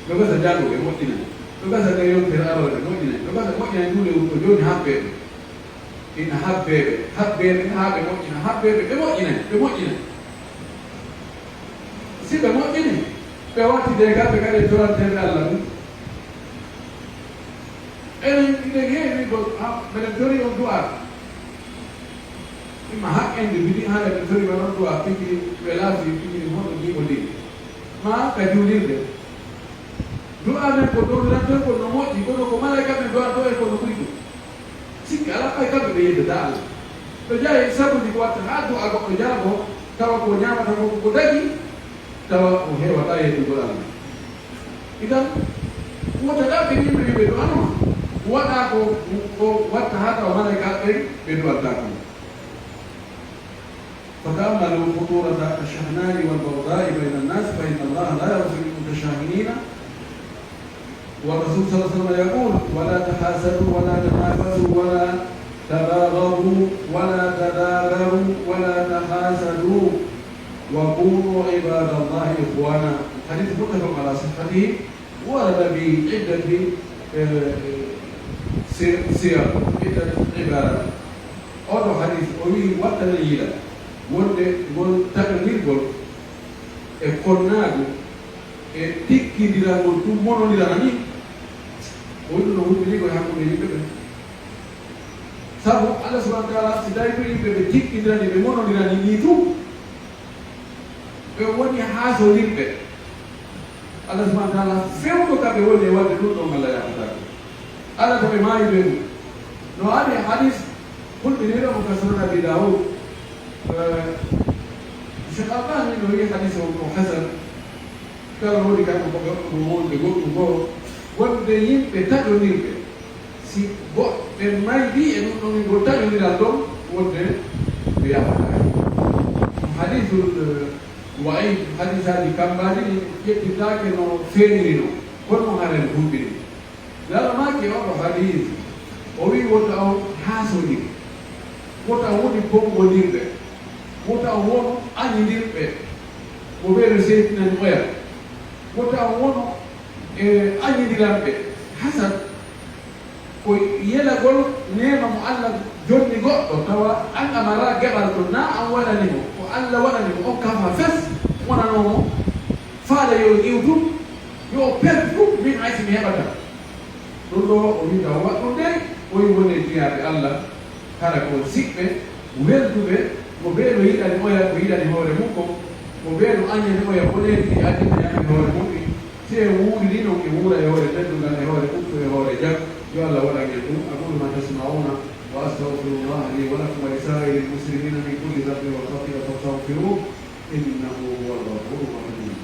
no gasa janngo ɓe moƴƴinay, no gasa ɓe yontere aroore ɓe moƴƴinay, no gasa moƴƴinay nduule wuro jooni habbeeɓe. Ina habbeeɓe, habbeeɓe haa ɓe moƴƴina, habbeeɓe ɓe moƴƴinay, ɓe moƴƴinay. Si ɓe moƴƴini, ɓe warti de kamɓe kadi e toranteeɓe Alla ɗum. Enen, hiɗen heewi ko, ha, meɗen tori on du'a. Imma haqqende bidi hara ɓe tori on du'a, tigi ɓe laafi, tigi honno jiiɓo ndi. Ma ka juulirde. Du'a men ko ɗon lanten ko no moƴƴi, kono ko malaika ɓe du'a ɗo e ko no ɓuri ɗum. Sikki alaa, ɓay kamɓe ɓe yeddataa Alla. Ɓe jahi sabuuji ko watta haa du'a goɗɗo jaabo, tawa ko ñaamata ko ko dañi, tawa o heewataa yeddugol Alla. Idan, wota ɗaɓɓe yimɓe ɓe du'anoo ma. Waɗa ko, ko watta haa tawa malaikaaɓe ɓen ɓe du'antaa ma. فتأملوا خطورة الشحناء والبغضاء بين الناس، فإن الله لا يغفر للمتشاحنين. والرسول صلى الله عليه وسلم يقول: ولا تحاسدوا ولا تنافسوا ولا تباغضوا ولا تدابروا ولا تحاسدوا وكونوا عباد الله إخوانا. الحديث متفق على صحته، ورد بعدة، آه، سي-، سياق، عدة عبارات. Oɗo hadis, o wi'i, wattana yiila wonde ngol taƴondirgol e konnaagu e tikkindirangol ɗum monondirana ni, o wi'i ɗum no huɓɓinii ko e hakkunde yimɓe ɓen. Sabu Allah subhanahu wa ta'ala, si tawi ko yimɓe ɓe tikkindirani, ɓe monondirani nii tun, ɓe woni haasondirɓe. Allah subhanahu wa ta'ala fewndo ka ɓe woni e waɗde ɗum ɗon, Allah yaafotaake. Allah ko ɓe maayi ɓe ɗum. No ari e hadis hulɓiniiɗo mo ka Sunan Abi Dawud, eh, Cheikh Albani no wi'i hadis on ko hasan. Kala woni kamɓe ko ɓe ɗum wonde goɗɗum goo, wonde yimɓe taƴondirɓe. Si goɗɗo ɓe maydii e ɗum ɗon, ngol taƴondiral ɗon, wonde ɓe yaafataake. Hadiisul, eh, wa'iid, hadiisaaji kammbaaɗi ɗin ƴettitaake no feeñiri non, kono haren hulɓini. Lala maaki e oɗo hadiis, o wi'i, wota on haasondir, wota on woni bonngondirɓe, wota on wonu añindirɓe, mo ɓeeɗo seytinani oya, wota on wonu e añindiranɓe, hasad. Ko yelagol neema mo Allah jonni goɗɗo, tawa an a maraa geɓal ton, naa an waɗani mo, ko Allah waɗani mo, on kafa fes, wonanoo mo, faale yo iwtu, yo o perdu ɗum, min hay si mi heɓataa. Ɗum ɗoo o wi'i tawa waɗɗum de, o wi'i woni e jiyaaɓe Allah, hara ko on siɓɓe, welduɓe, mo ɓeeɗo yiɗani oya ko yiɗani hoore mum kon, mo ɓeeɗo añani oya boneeji ɗi añani hoore mum ɗin. Si en wuurii non, en wuura e hoore teddungal, e hoore ɓuttu, e hoore jam. Yo Allah waɗan en ɗum. أقول ما تسمعون وأستغفر الله لي ولكم ولسائر المسلمين من كل ذنب وخطيئة فاستغفروه إنه هو الغفور الرحيم.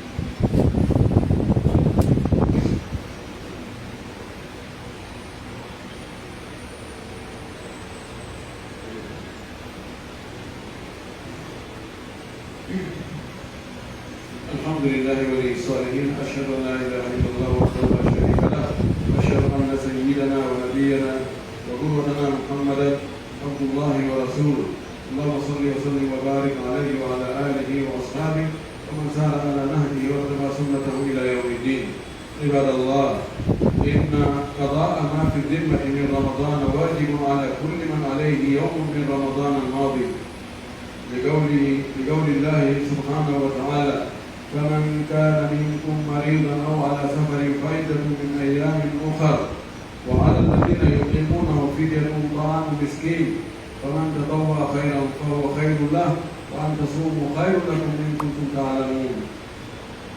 الحمد لله ولي الصالحين. أشهد أن لا إله إلا الله وحده لا شريك له. وأشهد أن سيدنا ونبينا وقدوتنا محمدا عبد الله ورسوله. اللهم صل وسلم وبارك عليه وعلى آله وأصحابه ومن سار على نهجه واقتفى سنته إلى يوم الدين. عباد الله، إن قضاء ما في الذمة من رمضان واجب على كل من عليه يوم من رمضان الماضي، لقوله، لقول الله سبحانه وتعالى: فمن كان منكم مريضا أو على سفر فعدة من أيام أخر، وعلى الذين يطيقونه فدية طعام مسكين، فمن تطوع خيرا فهو خير له، وأن تصوموا خير لكم إن كنتم تعلمون.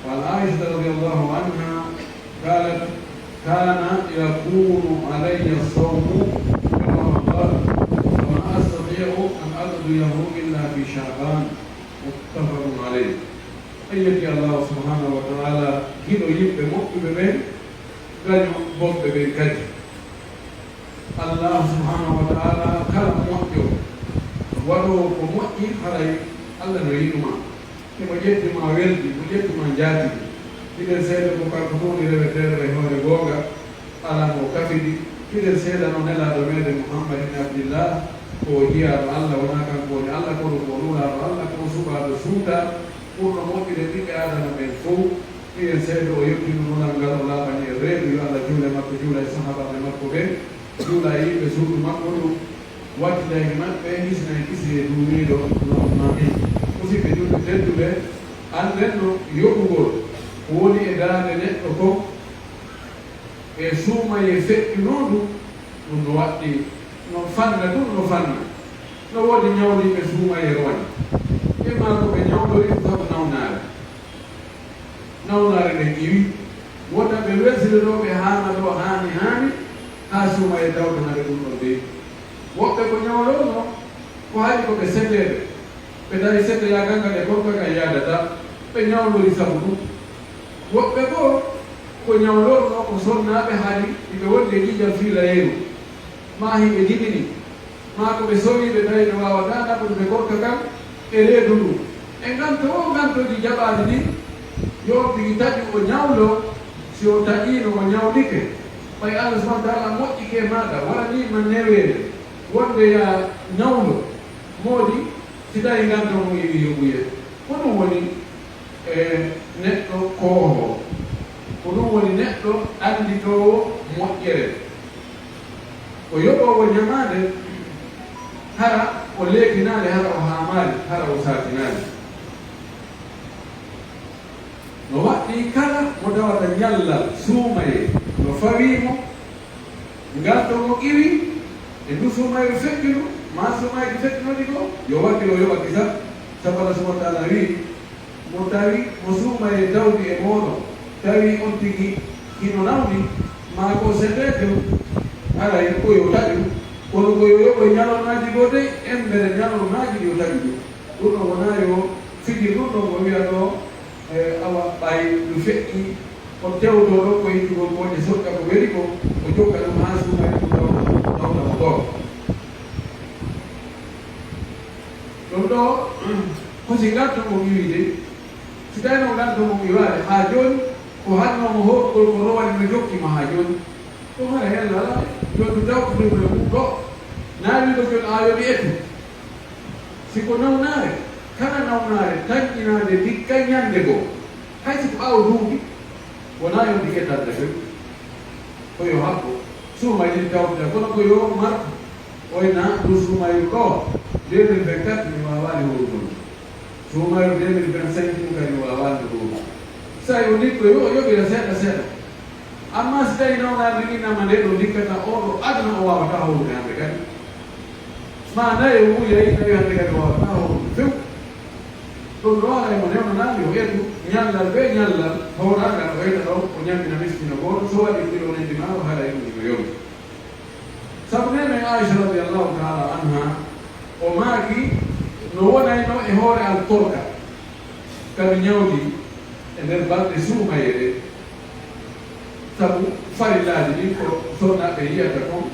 وعن عائشة رضي الله عنها قالت: كان يكون علي الصوم في رمضان، فما أستطيع أن أقضيه إلا في شعبان. متفق عليه. En yetti Allaahu subhaanahu wa ta'aalaa, giɗo yimɓe moƴƴuɓe ɓen, gaño bonɓe ɓen kadi. Allaahu subhaanahu wa ta'aalaa kala moƴƴo, waɗoowo ko moƴƴi, haray Alla no yiɗu ma. Himo ƴetti ma weldi, mo ƴetti ma njaatigi. Hiɗen seede ko kanko tun woni reweteeɗo e hoore goonga, alaa mo kafidi. Hiɗen seedano Nelaaɗo meɗen Muhammad ibn Abdillah, ko o jiyaaɗo Alla, wonaa kanko woni Alla, kono ko o Nulaaɗo Alla, ko o suɓaaɗo suutaa, ɓurɗo moƴƴude ɓiɓɓe Aadama ɓen fow. Hiɗen seede o yettino nulal ngal, o laaɓani e reedu, yo Alla juul e makko, juula e sahaabaaɓe makko ɓen, juula e yimɓe suudu makko ndun, wattida e maɓɓe, hisina e kisiyee duumiiɗo no mamin. Musiɓɓe julɓe tedduɓe, annden no yoɓugol ko woni e daande neɗɗo kon, e suumayee feƴƴunoo ndu, ɗun no waɗɗii, no fanna tun, no fanna. No woodi ɲawliiɓe suumayee rowaani. Ɓe maa ko ɓe ɲawlori ko sabu nawnaare. Nawnaare nden iwi, wota ɓe welsinoo ɓe haana ɗo haani haani, haa suumayee tawta hade ɗun ɗon dey. Woɓɓe ko ɲawlornoo, ko haɗi ko ɓe seteeɓe. Ɓe tawi seteyaagal ngal e korka kan yaadataa, ɓe ɲawlori sabu ɗun. Woɓɓe goo ko ɲawlornoo ko sonnaaɓe hari hiɓe wondi e ƴiiƴan fiilayeeru, maa hiɓe jibini, maa ko ɓe sowii ɓe tawi ɓe waawataa naɓude korka kan e reedu ndun. E nganto woo ngantooji jaɓaali ɗin, yo on tigi taƴu o ɲawloo, si o taƴiino o ɲawlike, ɓay Alla subhaanahu wa ta'aalaa moƴƴike e maaɗa, waɗanii ma neweende, wonde yaa ɲawlo, moodi, si tawii nganto ngun iwii yoɓuyee. Ko ɗun woni e neɗɗo koohoowo. Ko ɗun woni neɗɗo annditoowo moƴƴere. O yoɓoowo ɲamaande, hara o leekinaali, hara o haamaali, hara o saatinaali. No waɗɗii kala mo tawata ɲallal suumayee no fawii mo, nganto mo iwii, e ndu suumayru feƴƴundu, maa suumayee feƴƴunooɗi goo, yo wakkilo, o yoɓa kisa, sabu Alla subhaanahu wa ta'aalaa wi'i, Mo tawi mo suumayee tawdi e mooɗon, tawi on tigi hino nawni, maa ko seteejo, haray ko yo taƴu, kono ko yo yoɓoy ɲalormaaji goo dey, embere ɲalormaaji ɗi o taƴi ɗin. Ɗun ɗon wonaa yo fiji ɗun ɗon o wi'a ɗoo, e, awa ɓay ɗun feƴƴii, o tewtoo ɗon ko yiɗugol kooƴe soƴƴa ko weli kon, o jokka ɗun haa suumayee ɗun tawta, tawta mo ɗon. Ɗun ɗoo, ko si nganto ngon iwii dey, si tawii non nganto ngon iwaali, haa jooni, ko hannoo mo hoorugol ko rowani no jokki mo haa jooni. Ko hara hella alaa, yo ndu tawtu ndu e mum ɗoo. Naa wi'ude ko jooni aa yo mi etu. Si ko nawnaare, kala nawnaare tanƴinaande ndikka ɲande goo, hay si ko ɓaawo duuɓi, wonaa yo ndi etande few. Ko yo haɓɓo, suumayee ɗin tawtida, kono ko yo marku. Oy na ɗun suumayru ɗoo, deux mille vingt-quatre mi waawaali hoorugol. Suumayru deux mille vingt-cinq ɗun kadi mi waawaali ndu hooru. Saa'i o ndikkoy, o yoɓira seeɗa seeɗa. Ammaa si tawii nawnaare ndin innama nde ɗoo ndikkata oo ɗoo aduna o waawataa hoorude hande kadi. Maa naye o wuuyayi tawi hande kadi o waawataa hoorude few. Ɗun ɗoo haray mo newnanaali o etu ɲallal bee ɲallal hooraangal o eta ɗon o ɲammina miskino gooto, so waɗii kilo nendi maaro haray ɗun hino yonki. Sabu neene Aisha radiyallahu ta'ala anha, o maaki no wonaynoo e hoore an korka ka mi ɲawdi e nder balɗe suumayee ɗen, sabu farillaaji ɗin ko sonnaaɓe yi'ata kon,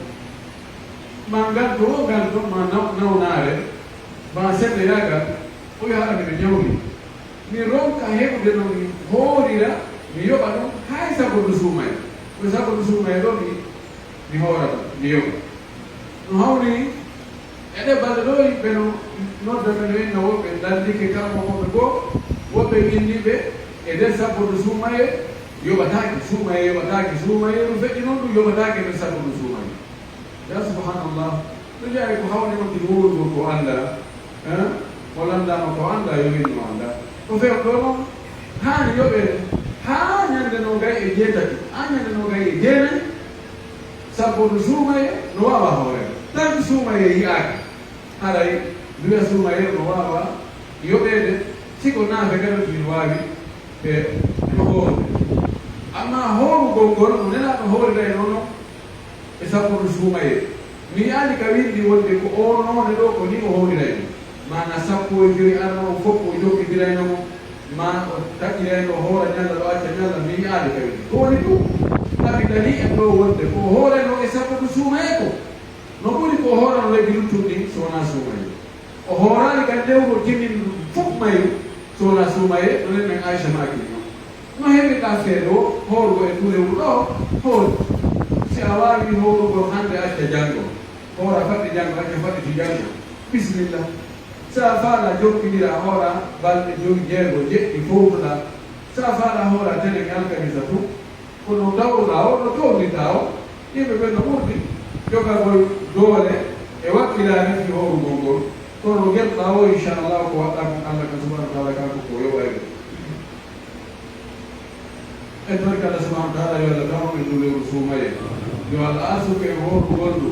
maa nganto woo nganto, maa naw-, nawnaare, maa seteyaagal, o wi'a hara miɗo ɲawdi. Mi ronka heɓude no mi hoorira, mi yoɓa ɗun, hay sabu ndu suumayee. Ko sabu ndu suumayee ɗoo mi, mi hoora ɗun, mi yoɓa. No hawri e ɗee balɗe ɗoo, yimɓe no nodda ɓe, no inna woɓɓe lanndike kammo koɓe goo, woɓɓe winndi ɓe e nder sabu ndu suumayee yoɓataake, suumayee yoɓataake, suumayee ɗun feƴƴi non ɗun yoɓataake nder sabu ndu suumayee. Ya subhanallah, no jeyaa ko hawni on tigi wowlugol ko anndaa, eh? Mo lanndaama ko anndaa, yo hinno anndaa. Ko few ɗoo non, haani yoɓeede haa ɲande noogay e jeetati, haa ɲande noogay e jeenay, sabu no suumayee no waawa hoore. Tan suumayee yi'aaka, haray ndu wi'a suumayee no waawa yoɓeede, si ko naafe kadi no waawi ɓe no hoorude. Ammaa hoorugol ngol no Nelaaɗo hooriraynoo non, e sappo no suumayee. Mi yi'aali ka winndi wonde ko oo noone ɗoo ko nii o hooriraynoo. Maanaa sappo e jowi arano o fow o jokkindirayno mo. Maa o taƴirayno o hoora ñalla ɗoo acca ñalla, mi yi'aali kadi. Ko woni ɗun? Tawi darii en ɗoo wonde ko o hoorayno e sababu suumayee kon. No ɓuri ko o hoorano lebbi luttuɗi ɗin so wonaa suumayee. O hooraali kadi lewru o timmini ndun fow mayru so wonaa suumayee, no neene men Aysha maaki non. No heɓirɗaa feere woo hoorugol e nduu lewru ɗoo? Hoor. Si a waawii hoorugol hannde, acca janngo. Hoora faɗɗi janngo, acca faɗɗiti janngo. Bisimilla. Si a faalaa jokkondira, a hoora balɗe jowi, jeego, jeɗɗi, fowtoɗaa. Si a faalaa hoora telen alkamisa tun, ko no dawruɗaa woo, no toowdirɗaa woo, yimɓe ɓen no ɓurdi jogagol doole e wakkilaare fii hoorugol ngol. Kono no gelɗaa woo, inshaa Allah, ko waɗɗaa kon, Allah kan subhaanahu wa ta'aalaa kan ko ko yoɓay ɗun. En torike Allah subhaanahu wa ta'aalaa yo Allah taw en nduu lewru suumayee. Yo Allah arsuku en hoorugol ndu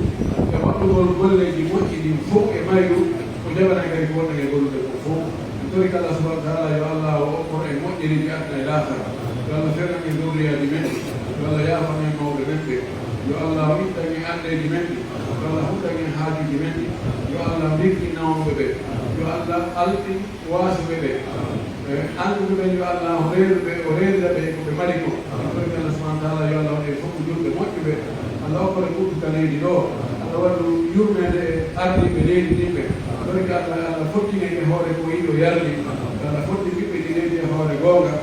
e waɗugol golleeji moƴƴi ɗin fow e mayru, o jaɓana en kadi ko wonɗen e gollude kon fow. En torike Allah subhaanahu wa ta'aalaa yo Allah o okkor en moƴƴereeji aduna e laakara. Yo Allah fewan en zurriyaaji men ɗin. Yo Allah yaafan en mawɓe men ɓen. Yo Allah ittan en anndeeji men ɗin. Yo Allah huɓɓan en haajuuji men ɗin. Yo Allah mbirkin nawnuɓe ɓen. Yo Allah alɗin waasuɓe ɓe. E annduɓe ɓen, yo Allah reenu ɓe, o reenira ɓe ko ɓe mari kon. En torike Allah subhaanahu wa ta'aalaa yo Allah waɗu en fow ko julɓe moƴƴuɓe. Allah okkor en ɓuttu ka leydi ɗoo. Allah waɗu yurmeende e ardiiɓe leydi ndin ɓen. En torike Allah, yo Allah fottin en e hoore ko o yiɗi o yarli. Yo Allah fottin ɓiɓɓe ɗii leydi e hoore goonga,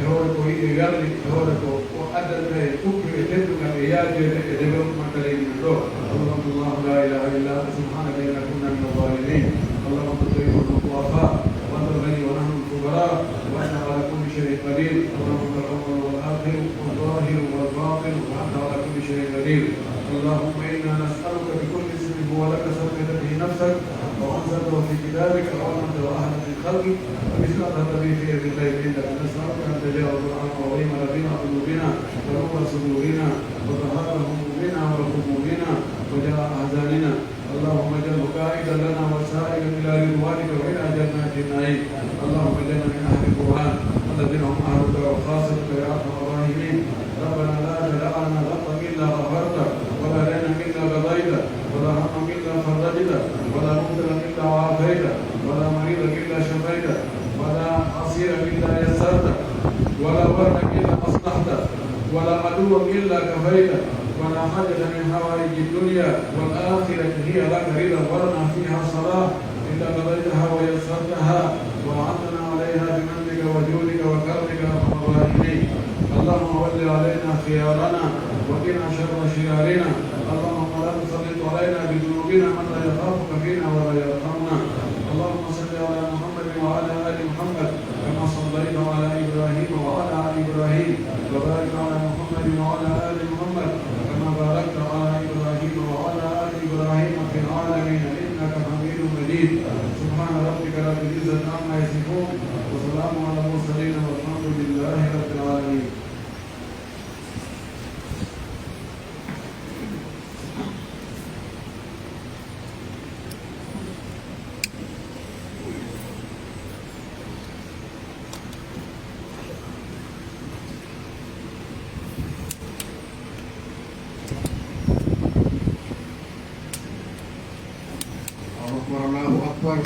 e hoore ko o yiɗi o yarli, e hoore ko o addanta en ɓuttu e teddungal e yaajeede e développement ka leydi men ɗoo. ربنا الله لا إله إلا أنت سبحانك إنا كنا من الظالمين. اللهم أنت الضعيف ونحن الضعفاء، وأنت الغني ونحن الفقراء، وأنت على كل شيء قدير. اللهم أنت الأول والآخر والظاهر والباطن، وأنت على كل شيء قدير. اللهم إنا نسألك بكل اسم هو لك سميت به نفسك أو أنزلته في كتابك أو علمته أحدا من خلقك أو استأثرت به في علم الغيب عندك، نسألك أن تجعل القرآن العظيم ربيع قلوبنا ونور صدورنا وذهاب همومنا وغمومنا وجلاء أحزاننا. اللهم اجعله قائدا لنا وسائقا إلى رضوانك وإلى جنات النعيم. اللهم اجعلنا من أهل القرآن الذين هم أهلك وخاصتك يا أرحم الراحمين. ربنا لا تدع لنا ذنبا إلا غفرته، ولا دينا إلا قضيته، ولا هما إلا فرجته، ولا مبتلا إلا عافيته، ولا مريضا إلا شفيته، ولا عسيرا إلا يسرته، ولا وردا إلا أصلحته، ولا عدوا إلا كفيته، ولا حاجة من حوائج الدنيا والآخرة هي لك رضا ولنا فيها صلاح إلا قضيتها ويسرتها وأعنتنا عليها بمنك وجودك وكرمك يا أرحم الراحمين. اللهم ول علينا خيارنا وقنا شر شرارنا. اللهم لا تسلط علينا بذنوبنا من لا يخافك فينا ولا يرحمنا. اللهم صل على محمد وعلى آل محمد كما صليت على إبراهيم وعلى آل إبراهيم، وبارك على محمد وعلى آل محمد كما باركت على إبراهيم وعلى آل إبراهيم في العالمين إنك حميد مجيد. سبحان ربك رب العزة عما يصفون، وسلام على المرسلين والحمد لله رب العالمين. الله أكبر، الله أكبر.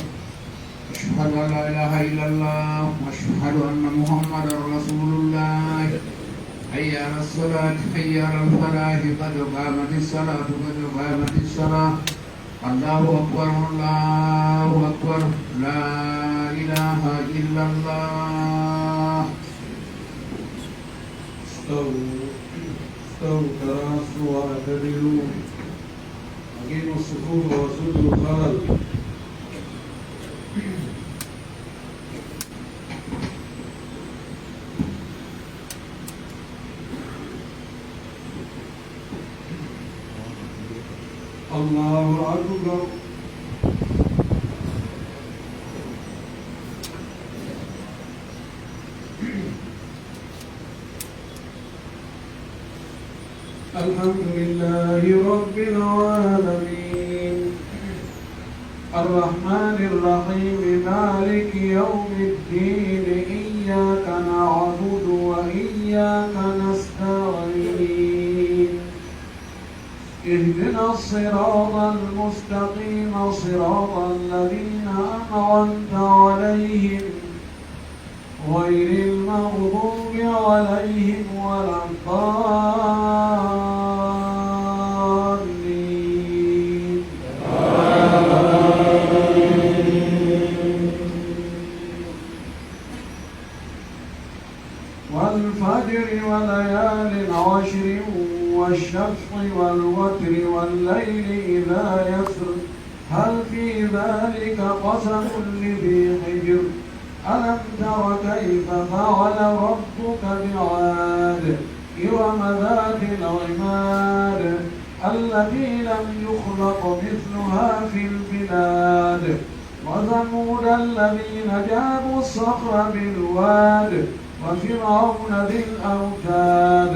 أشهد أن لا إله إلا الله، وأشهد أن محمدا رسول الله. حي على الصلاة، حي على الفلاح، قد قامت الصلاة، قد قامت الصلاة. الله أكبر، الله أكبر، لا إله إلا الله. استووا، استووا، تراصوا واعتدلوا. أقيموا الصفوف وسدوا الخلل. الله أكبر. الحمد لله رب العالمين. الرحمن الرحيم. مالك يوم الدين. إياك نعبد وإياك نستعين. اهدنا الصراط المستقيم. صراط الذين أنعمت عليهم غير المغضوب عليهم ولا الضالين. والفجر وليال عشر والشفع والوتر والليل إذا يسر هل في ذلك قسم لذي حجر ألم تر كيف فعل ربك بعاد إرم ذات العماد التي لم يخلق مثلها في البلاد وثمود الذين جابوا الصخر بالواد وفرعون ذي الأوتاد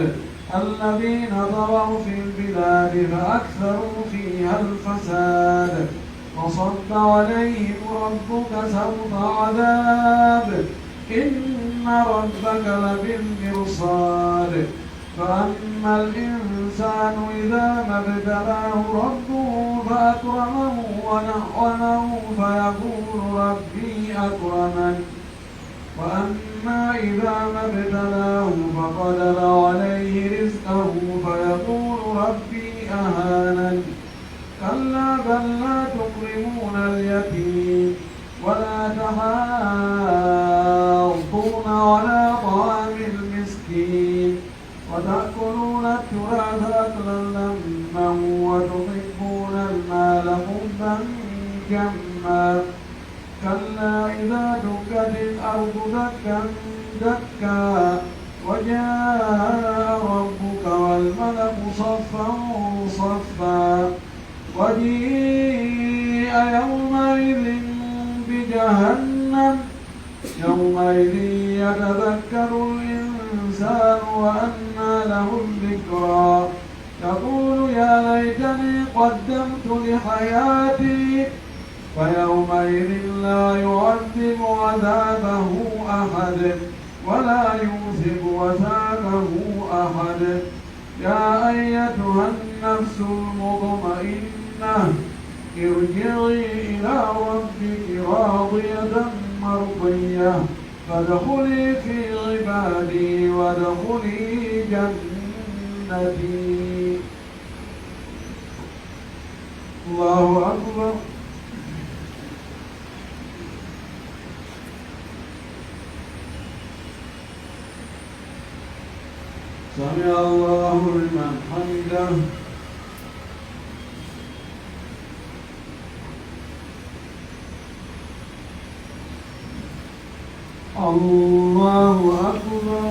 الذين طغوا في البلاد فأكثروا فيها الفساد فصب عليهم ربك سوط عذاب إن ربك لبالمرصاد فأما الإنسان إذا ما ابتلاه ربه فأكرمه ونعمه فيقول ربي أكرمن وأما إذا ما ابتلاه فقدر عليه رزقه فيقول ربي أهانن كلا بل لا تكرمون اليتيم ولا تحاضون على طعام المسكين وتأكلون التراث أكلا لما وتحبون المال حبا جما كلا إذا دكت الأرض دكا دكا وجاء ربك والملك صفا صفا وجيء يومئذ بجهنم يومئذ يتذكر الإنسان وأنى له الذكرى يقول يا ليتني قدمت لحياتي فيومئذ لا يعذب عذابه أحد ولا يوثق وثاقه أحد يا أيتها النفس المطمئنة ارجعي إلى ربك راضية مرضية فادخلي في عبادي وادخلي جنتي الله أكبر. سمع الله لمن حمده. الله أكبر.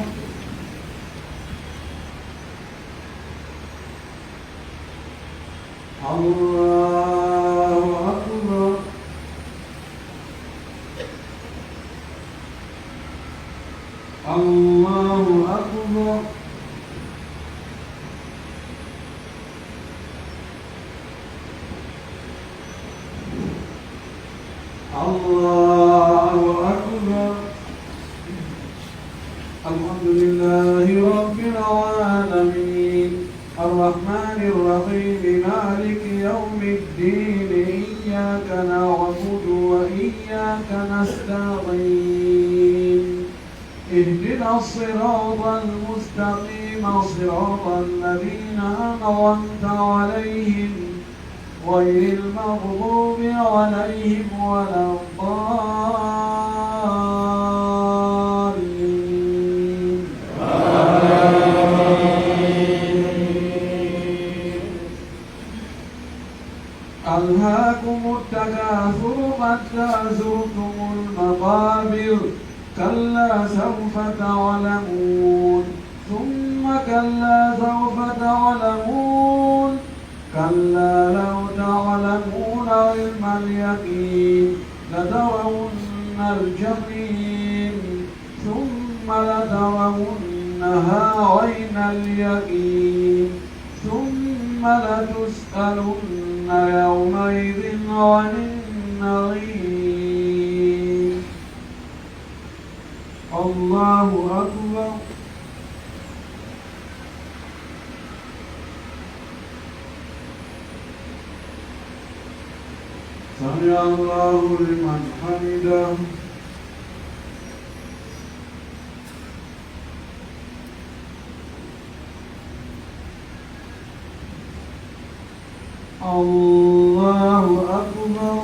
الله أكبر. الله أكبر. الله أكبر. الحمد لله رب العالمين. الرحمن الرحيم. مالك يوم الدين. إياك نعبد وإياك نستعين. اهدنا الصراط المستقيم. صراط الذين أنعمت عليهم. غير المغضوب عليهم ولا الضالين. آمين. ألهاكم التكاثر حتى زرتم المقابر. كلا سوف تعلمون. ثم كلا سوف تعلمون. كلا لو تعلمون علم اليقين لترون الجحيم ثم لترونها عين اليقين ثم لتسألن يومئذ عن النعيم. الله أكبر. سمع الله لمن حمده. الله أكبر.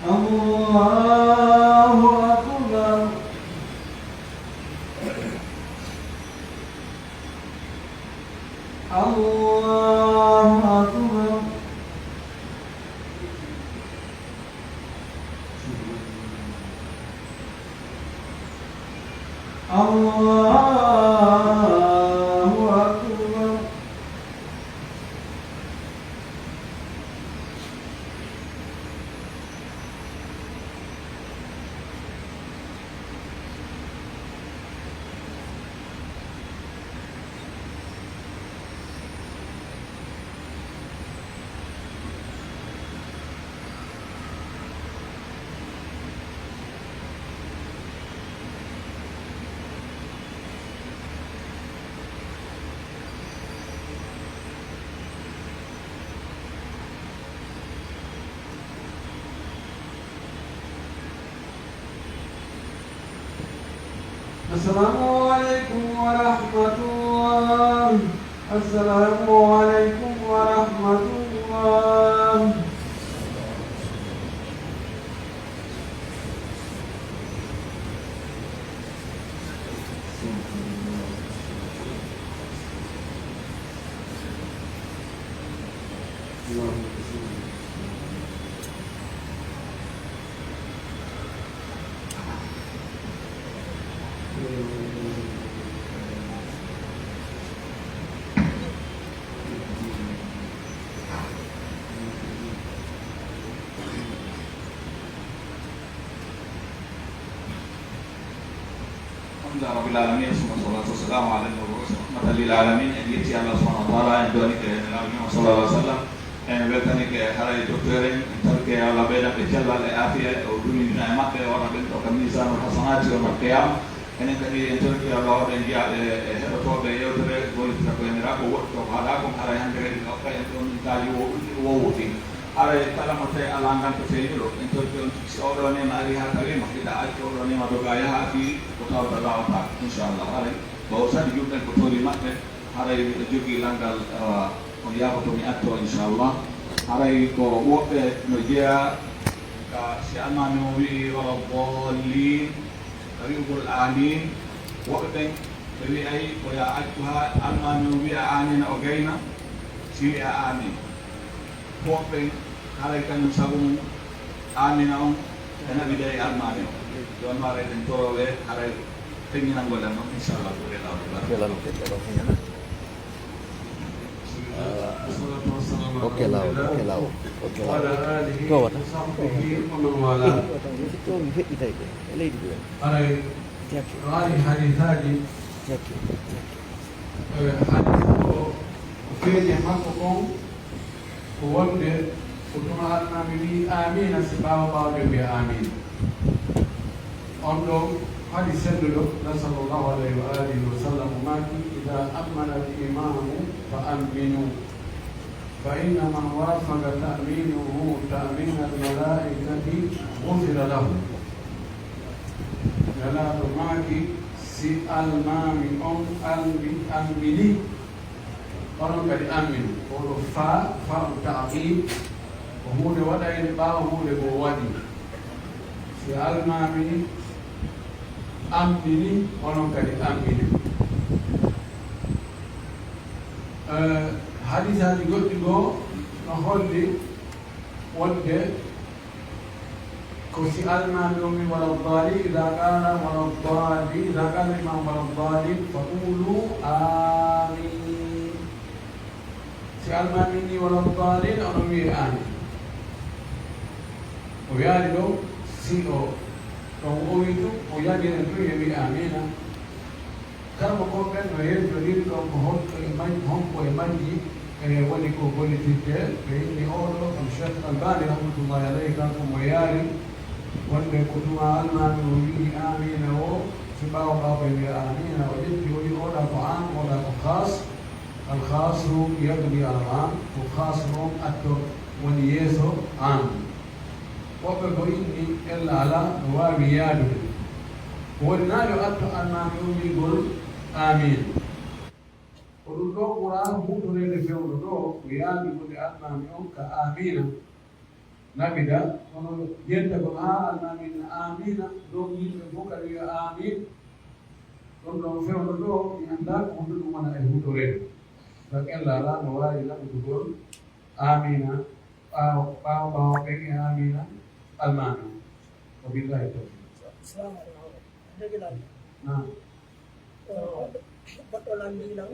الله أكبر. الله أكبر. الله أكبر. السلام عليكم ورحمة الله. السلام عليكم ورحمة الله. الحمد لله رب العالمين، ثم الصلاة والسلام على المبعوث رحمة للعالمين. En yetti Allah subhanahu wa ta'ala, en du'anike e Nelaaɗo Muhammad sallallahu alaihi wasallam, en weltanike haray docteur en, en tawike yo Allah ɓeydan ɓe cellal e aafiya, o duñi duna e maɓɓe, o waɗa ɓen ɗo ka miisaanul hasanaati yawmal qiyaama. Enen kadi en tawike yo Allah waɗu en jeyaaɓe e heɗotooɓe yewtere, gollitata ko e Nelaaɗo, woɗɗita ko haɗaa kon. Haray hannde kadi ko en ɗon min kaali wo ɗum ɗi wowuti. Haray kala mo tawi alaa ngal ko feeñuɗo, en tawike on si oo ɗoo neema arii haa tawii ma, hiɗa acca oo ɗoo neema doga yaha fii ko tawata laawataa, inchallah. Haray ɓawo sadi julɗen ko torii maɓɓe, haray miɗo jogii lanndal, awa, on yaafoto mi attoo, inchallah. Haray ko woɓɓe no jeyaa ka si almaami on wi'i wala daalliin, ka wi'ugol aamiin, woɓɓe ɓen ɓe wi'ay ko yo a accu haa almaami on wi'a aamiina o gayna, si wi'a aamiin. Ko ɓen haray kañum sabu mum aamiina on e naɓida e almaami on. Jooni haray ɗen torooɓe haray feññinangol en on, inchallah, ko ɗen lawol. Barakallahu. Oke, lawol, oke, lawol, oke, lawol. Ko wata? Ko mi feƴƴitay ko e leydi ɗo. Haray no ari hadiisaaji. Jaki, jaki. Eh, hadiis o, o feeñi e makko kon, ko wonde ko tuma almaami wi'i aamiina, si ɓaawo ɓaawo ɓe wi'a aamiin. On ɗon hadiis selluɗo, na sallallahu alayhi wa alihi wa sallam maaki, "Idaa ammana al-imaamu fa amminu, fa inna man waafaqa ta'miinuhu ta'miina al-malaa'ikati ghufira lahu." Nelaaɗo maaki, si almaami on almi-, ammini, onon kadi amminu. Ko ɗo faa, faa on ta'qiib, ko huunde waɗayde ɓaawo huunde goo waɗi. Si almaami ammini, onon kadi amminu. Eh, hadiisaaji goɗɗi goo no holli wonde ko si almaami on wi'i wala daalliin, idaa qaala wala daalliin, idaa qaala al-imaam wala daalliin, fa quulu aamiin. Si almaami on wi'i wala daalliin, onon wi'ee aamiin. O wi'aali ɗon, si o, ɗon o wi'i tun, o yamiran tun, yo wi'e aamiina. Karamokooɓe ɓen no yewtondiri ɗon ko honto e maj-, honko e majji, e, woni ko gollitirtee. Ɓe inni oo ɗoo, kam Cheikh Albani rahmatullahi alayhi, kanko mo yaari wonde ko tuma almaami on wi'i aamiina o, si ɓaawo ɓaawo ɓe wi'a aamiina, o ƴetti o wi'i oo ɗaa ko aam, oo ɗaa ko khaas. Al khaasu yagni alal aam, ko khaasu on atto woni yeeso aam. Woɓɓe ko inni ella alaa no waawi yaadude. Ko woni naa yo atto almaami on wi'ugol Aamiin. Ko ɗun ɗoo ɓuraa huutoreede fewndo ɗoo, ko yaani wonde almaami on ka aamiina. Nabida, kono yetta kono haa almaami na aamiina, ɗon yimɓe fof kadi wi'a aamiin. Ɗon ɗon fewndo ɗoo, mi anndaa ko honɗun ɗun wona e huutoreede. Taw ella alaa no waawi naɓudugol aamiina, ɓaawo, ɓaawo, ɓaawo ɓen e aamiina almaami. Wa billahi tawfiq. Salamu aleykum. Naam. Ko goɗɗo, goɗɗo lanndii lan.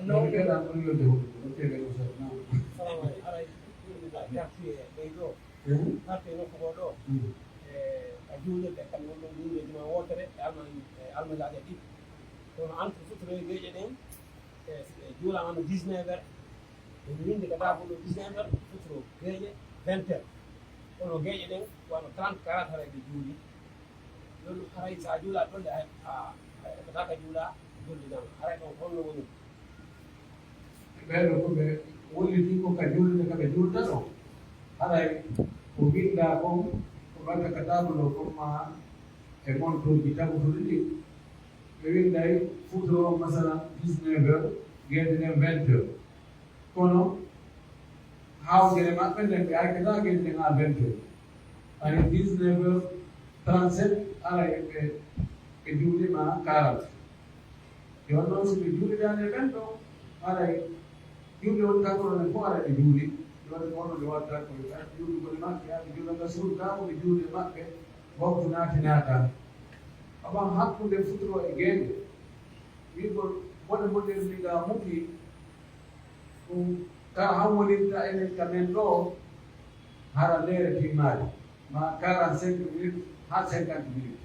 Naam, ɓe ɗan ɗon yolde huɗo, ɗo teɓe ɗo seeɗa. Naam. Salamu aleykum. Aray, ɗum ɗa darti e ɓey ɗo. Hmm? Darti e nokku goo ɗo. Hmm. E, a juulirde kam, won ɗon juulirde juma wootere, e alma-, e almalaaje ɗiɗi. Kono entre futuro e geeƴe ɗen, e, e juulaama no dix-neuf heures. Ɓe windi ka daabunde dix-neuf heures, futuro geeƴe vingt heures. Kono geeƴe ɗen, wano trente, quarante haray ɓe juuli. Ɗon haray so a juulaa ɗon de, a, a, a heɓataaka juulaa, gollidaama. Haray ɗon honno woni? Ɓee ɗoo ko ɓe wullitii ko ka juulde ka ɓe juulta ɗon. Haray ko winndaa kon, ko ɓadda ka taabulo kon maa e montooji tagutuɗi ɗin. Ɓe winnday futuro on, masalan, dix-neuf heures, geeƴe ɗen vingt heures. Kono hawjere maɓɓe nden, ɓe accataa geeƴe ɗen haa vingt heures. Ari dix-neuf heures trente-sept, haray ɓe, ɓe juuliima quarante. Jooni non, si ɓe juulidaani e ɓen ɗon, haray julde woni takoro nden fof, haray ɓe juuli. Jooni ko honno ɓe watta? Ko ɓe ɓe juuli ko maɓɓe, ɓe juula ka suudu, kaa ko ɓe juuli e maɓɓe, waktu naati naataani. Amma hakkunde futuro e geeƴe, wi'ugol bone mo nder ndiga muti, ɗum ka han wonirta enen ka men ɗoo, hara leere timmaali, ma quarante-cinq minutes haa cinquante minutes.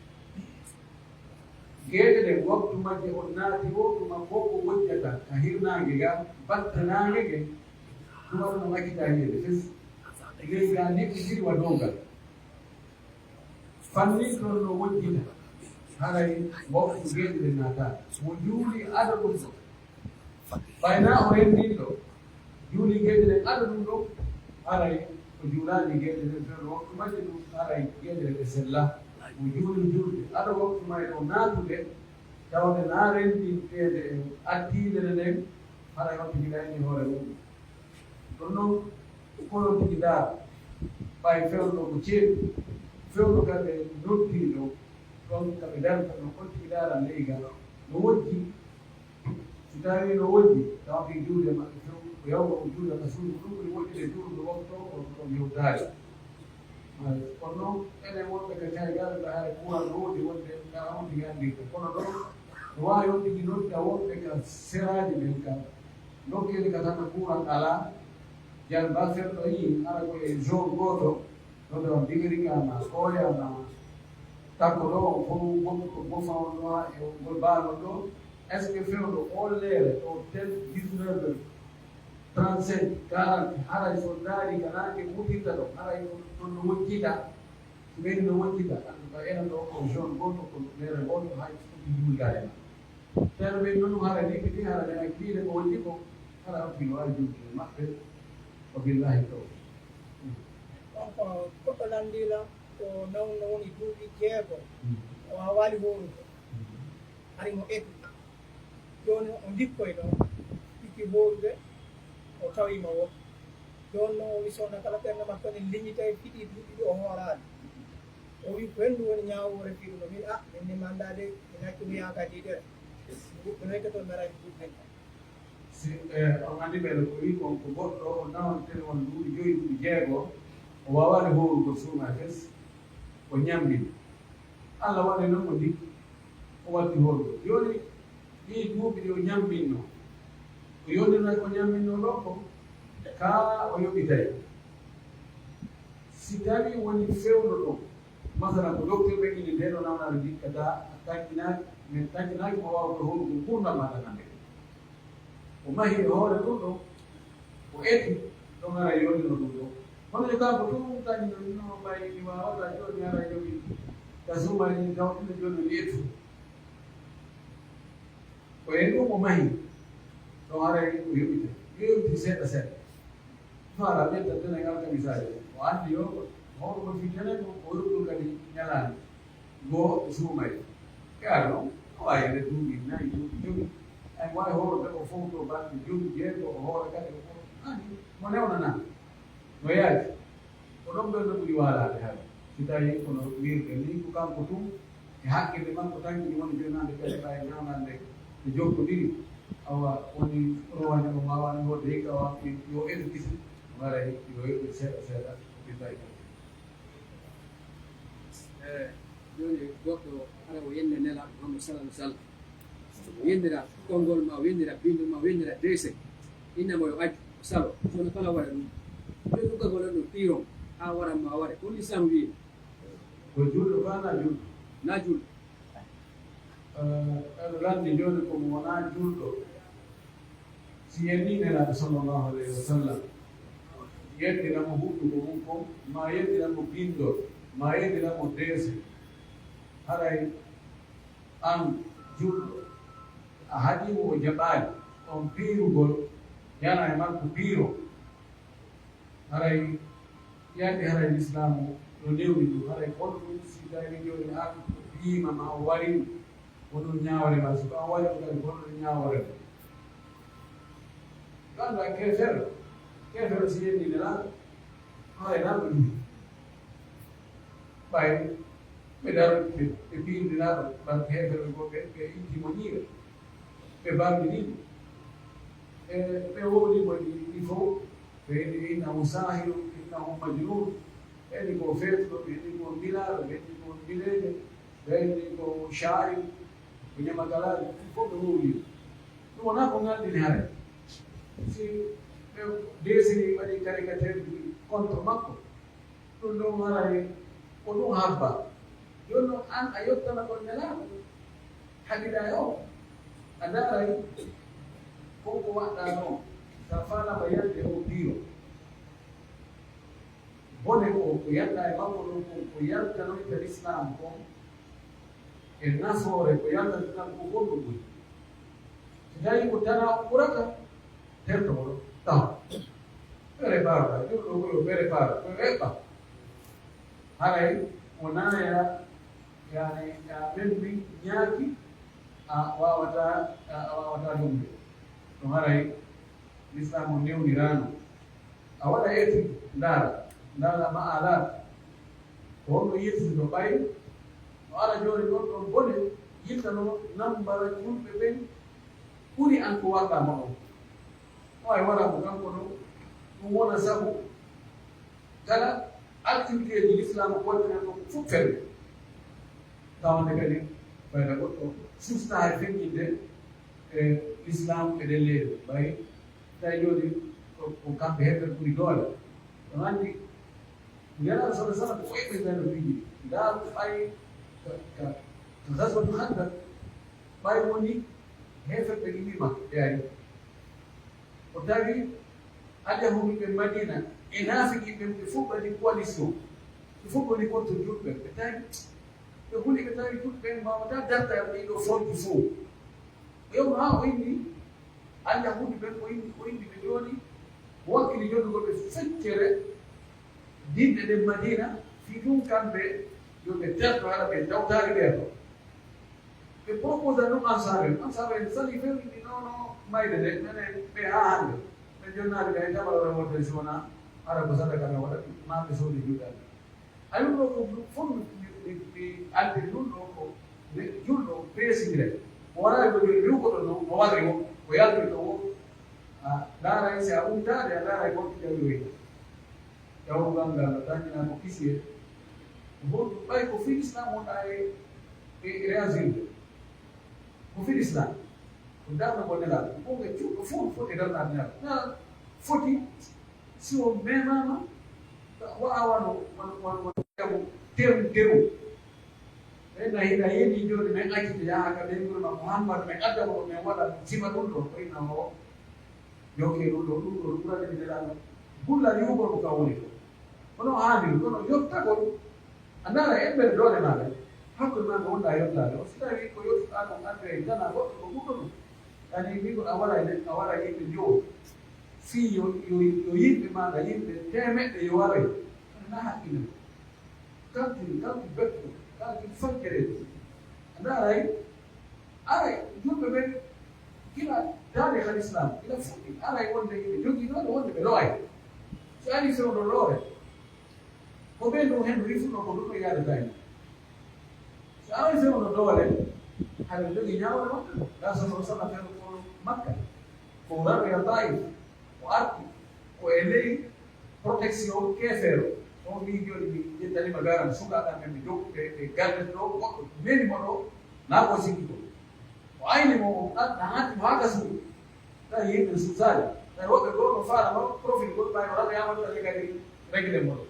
Geeƴe ɗen, waktu majje on naati woo, tuma ko ko wojjata ka hirnaange ga, batta naange ge, tuma ɗum on accitaa yi'eede fes. Ley ga niɓɓitiri wa dow gal. Fannin ɗon no wojjita, haray waktu geeƴe ɗen naataali. Mo juuli ado ɗum ɗon. Ɓay naa o renndinɗo, juuli geeƴe ɗen ado ɗum ɗon, haray o juulaali geeƴe ɗen, fewndo waktu majje ɗum, haray geeƴe ɗen e sella. Mo juuli julde ado waktu may ɗon naatude, tawde naa renndinteede e attiinde nden, haray on tigi ɗayni hoore mum. Ɗon non, ko non tigi ndaara, ɓay fewndo ko ceeɗu, fewndo ka ɓe noddi ɗon, ɗon ka ɓe darata ɗon, on tigi ndaara ley gal no wojji. Si tawii no wojji, tawa ɓe juuɗe maɓɓe few, ko yawma o juulata suudu, ɗum woni woɗɗude juulɗo waktu o, ko ɗon yewtaade. Kono non, enen wonɓe ka Kaygal, ɓe haray kuuran no woodi wonde kala on tigi anndirta. Kono ɗon, no waawi on tigi nodda wonɓe ka seraaji ɓen, ka nokkeeli ka tan no kuuran alaa. Jan ba fewndo yii, hara ko e zone gooto, no ɗon Digirga ma, Koya ma, Takko ɗo, on fof, on fof, on fof, on ɗo, e on ngol baalon ɗo. Est-ce que fewndo on leere, ɗo tel dix-neuf heures trente-cinq, quarante, haray so ndaari ka naange mutirta ɗo, haray on, on no wojjita? Si ɓeydi no wojjita, en tout cas, enen ɗo ko zone gooto, ko leere gooto, hay so foti juulgaade ma. Ceerno ɓen non, hara ni kiti, hara ne ay kiile ko woni ko, hara on tigi no ari juutude maɓɓe. Wa billahi tawfiq. Donc, goɗɗo lanndii lan, ko nawno woni duuɓi jeego, o waawaali hoorude. Hari mo etu. Jooni o ndikkoy ɗon, ɗiki hoorude, o tawiima wo. Jooni non o wi sonna kala ɓernde makko nden liñitay fiɗi duuɓi ɗi o hooraali. O wi ko henndu woni ñaawoore fiɗuno min, a, min ni manndaa de, mi naccu mi yaaka diidere. Mi huɓɓinoyke toon, mi aray mi huɓɓinta. Si, eh, on anndi ɓe ko wi kon ko goɗɗo, o nawantere on duuɓi joyi, duuɓi jeego, o waawaali hoorugol suumaye fes, o ñammini. Alla waɗi non o ndikki, o watti hoorugol. Jooni, ɗii duuɓi ɗi o ñamminno, o yondirnay ko ñamminno ɗon kon, kaa o yoɓitay. Si tawii woni fewndo ɗon, masalan, ko docteur ɓe inni ndee ɗoo nawnaare ndikkataa, a takkinaaki, min takkinaaki mo waawata hoorugol kurndam maa tan hannde. O mahi e hoore ɗum ɗon, o eti ɗon ara yonino ɗum ɗon. Hono yo kanko tun tawi no, no ɓay mi waawataa jooni ara yoɓi ka suuma ni tawtino jooni mi etu. Ko e ɗum o mahi, ɗon ara o yoɓita. Yo yoɓiti seeɗa seeɗa. Faala ɓe tattane ngal kamisaaji. O anndi yo, mawɗo ko fitane ko, o yoɓɗo kadi ñalaande. Goo e suumay. Ɓe ara non, Waawi nde duuɓi nayi, duuɓi jowi. Ay, waawi hoorde o fowto balɗe jowi, jeego, o hoora kadi o fowto. Ani, mo newnanaa. No yaaji. Ko ɗon ɓernde ɓuri waalaade hara. Si tawii kono wiirde nii, ko kanko tun, e hakkille makko tan, ina woni jonaande kadi ɓay ñaamande e jokkodiri. Awa, woni rowani o waawaani hoorde hikka, o hakkil yo eɗo gisa. Waray yo eɗo seeɗa seeɗa, o ɓe tawi kadi. Eh, jooni goɗɗo hara o yende Nelaaɗo Muhammad sallallahu alaihi wasallam. O yendira konngol ma, o yendira binndol ma, o yendira deese. Inna mo yo accu, o salo. Kono kala waɗa ɗum. Ɓe ɗum ka goɗɗo ɗum piiron, haa waran ma ware. Ko Lislaam wi'i. Ko julɗo ka na julɗo? Na julɗo. Eh, aɗa lanndi jooni ko mo wonaa julɗo. Si yennii Nelaaɗo sallallahu alayhi wa sallam, yeddira mo huɗugo mum kon, maa yeddira mo binndol, maa yeddira mo deese, haray an julɗo, a haɗii mo, o jaɓaali on piirugol, yana e makko piiro. Haray, yande haray Lislaamu no newni ɗum. Haray kono ɗum, si tawi jooni an yiima ma o wari, ko ɗum ñaawre ma. Si ko an wari ɗum kadi, kono ɗum ñaawre ma. Ganda keefeero, keefeero si yenni Nelaaɗo, haray nan ɗum. Ɓay ɓe daro, ɓe, ɓe piindi Nelaaɗo, ɓay keefeero ko ɓe, ɓe itti mo ñiire. Ɓe barmini mo. E, ɓe wowli mo ɗi, ɗi fow. Ɓe inni, "Innahu saahirun, innahu majnuun." Ɓe inni ko feetuɗo, ɓe inni ko mbinaaɗo, ɓe inni ko mbineejo, ɓe inni ko shaa'ir, ko ñamakalaajo. Ɗum fow ɓe wowli mo. Ɗum wonaa ko ŋalɗini haray. Si ɓe deesini, waɗi caricature contre makko, ɗum ɗon haray ko ɗum habba. Jooni non, an a yottana kon Nelaaɗo, haɓiɗaa e on, a ndaaray kon ko waɗɗaa non, si a faalaama yalde e on piiro. Bone ko, ko yalɗaa e makko ɗon kon, ko yaltanoyta Lislaam kon, e nafoore ko yaltata tan ko honɗum ɓuri? Si tawii ko tanaa on ɓurata, terto on taho. Prépare, julɗo ko yo prépare, ko yo eɓɓa. Haray wonaa ya, yani, ya men min ñaaki, a waawataa, a waawataa ɗum de. Ɗum haray Lislaam on newniraano. A waɗa étude, ndaara, ndaara ma'alaat. Ko honno yiltito ɓay no ara jooni ɗon, ɗon bone yiltano nambara julɓe ɓen ɓuri an ko warɗaa mo ɗon. Ɓay wara mo kanko ɗon, ɗum wona sabu kala activité ji Lislaam ko waɗi ɗon fof fere. Tawande kadi fayda goɗɗo sustata e feññinde e Lislaam e ɗen leyɗe. Ɓay tawi jooni ko, ko kamɓe heɓɓe ɓuri doole. On anndi, Nelaaɗo sallallahu alaihi wasallam ko eɓɓe ngano piiji ɗi. Ndaa ɓay ka, ka, ka Ghazwatu Khandaq, ɓay woni heeferɓe ɗi wiima ɓe ari. O tawi Alyahuuduɓe Madina e naafiqiiɓe ɓe fof waɗi coalition. Ɓe fof woni contre julɓe. Ɓe tawi, ɓe huli, ɓe tawi julɓe ɓe mbaawataa dartaade ɗii ɗoo fronti fof. Ɓe woni haa o inni, Alyahuudu ɓen ko inni, ko inni ɓe jooni, wakkili jonnugol ɓe feccere dinɗe ɗen Madina, fii ɗum kamɓe yo ɓe terto hara ɓe tawtaali ɓee ɗoo. Ɓe proposa ɗum Ansaar en. Ansaar en sali few inni, "Non, non, mayde de, menen ɓe haa hannde. Ɓe jonnaali ɓe hay tabara wala wonde si wonaa hara ko sadaka men waɗa, maa ɓe soodi juuɗe amen." A yimɓe ɗoo ko fof mi, mi, mi, mi anndi ɗum ɗoo ko ne julɗo peesindire. O waɗaali ko jooni riwkoto no, no warri o, ko yaltoyta o. A ndaaray si a umtaade, a ndaaray ko ƴawiroyta. Ƴawrugal ngal no dañinaa ko kisiyee. Ko honɗum ɓay ko fii Lislaam wonɗaa e, e réagirde? Ko fii Lislaam. Ko darnagol Nelaaɗo. Ko gonga cuɗɗo fof foti darnaade Nelaaɗo. Nelaaɗo foti Si o memaama, waawano wano, wano, wano teru, teru. Ɓen na hina yeni jooni men accita yaha ka ɓen wuro ma Muhammad, men adda mo, men waɗa sima ɗum ɗo, ko ina o yokke ɗum ɗo, ɗum ɗo, ɗum ɓurani mi Nelaaɗo. Gulla riwugol ko ka woni ɗo. Kono o haaniri, kono yottagol, a ndaara embere doole maaɗa, hakkunde maaɗa wonɗa yottaade. O si tawii ko yottuɗaa kon adda e janaa goɗɗo ko ɓurɗo ɗum. Kadi mi ko a waray nen, a waray yimɓe njowo. Fii yo, yo, yo yimɓe maaɗa, yimɓe teemeɗɗe yo waroy. Kono na haqqille ma. Kalkin, kalkin bettuɗo, kalkin fankere. A ndaaray, Aray, julɓe ɓen, gila taarikh al-Islam, gila fuɗɗi, aray wonde ɓe jogii ɗon, wonde ɓe lo'ay. Si arii fewndo loore, ko ɓen ɗum hen riifuno ko ɗum ɗo yaadata en. Si aray fewndo loore, haɗa jogii ñaawre makko, gaa so ɗon sama fewndo ko Makka, ko raroya Taif, o arti ko e ley protection keefeero. On mbii jooni mi ƴettani ma garan sukaaɓe amen ɓe jokku ɓe, ɓe gallet ɗo, goɗɗo memi mo ɗo, naa ko sikki ko. O ayni mo, o ɗa-, ɗaŋati mo haa ka suuɗi. Tawi yimɓe suusaade. Tawi woɓɓe goo no faala no profil gol ɓay o raroya mo ɗo kadi regle mo ɗo.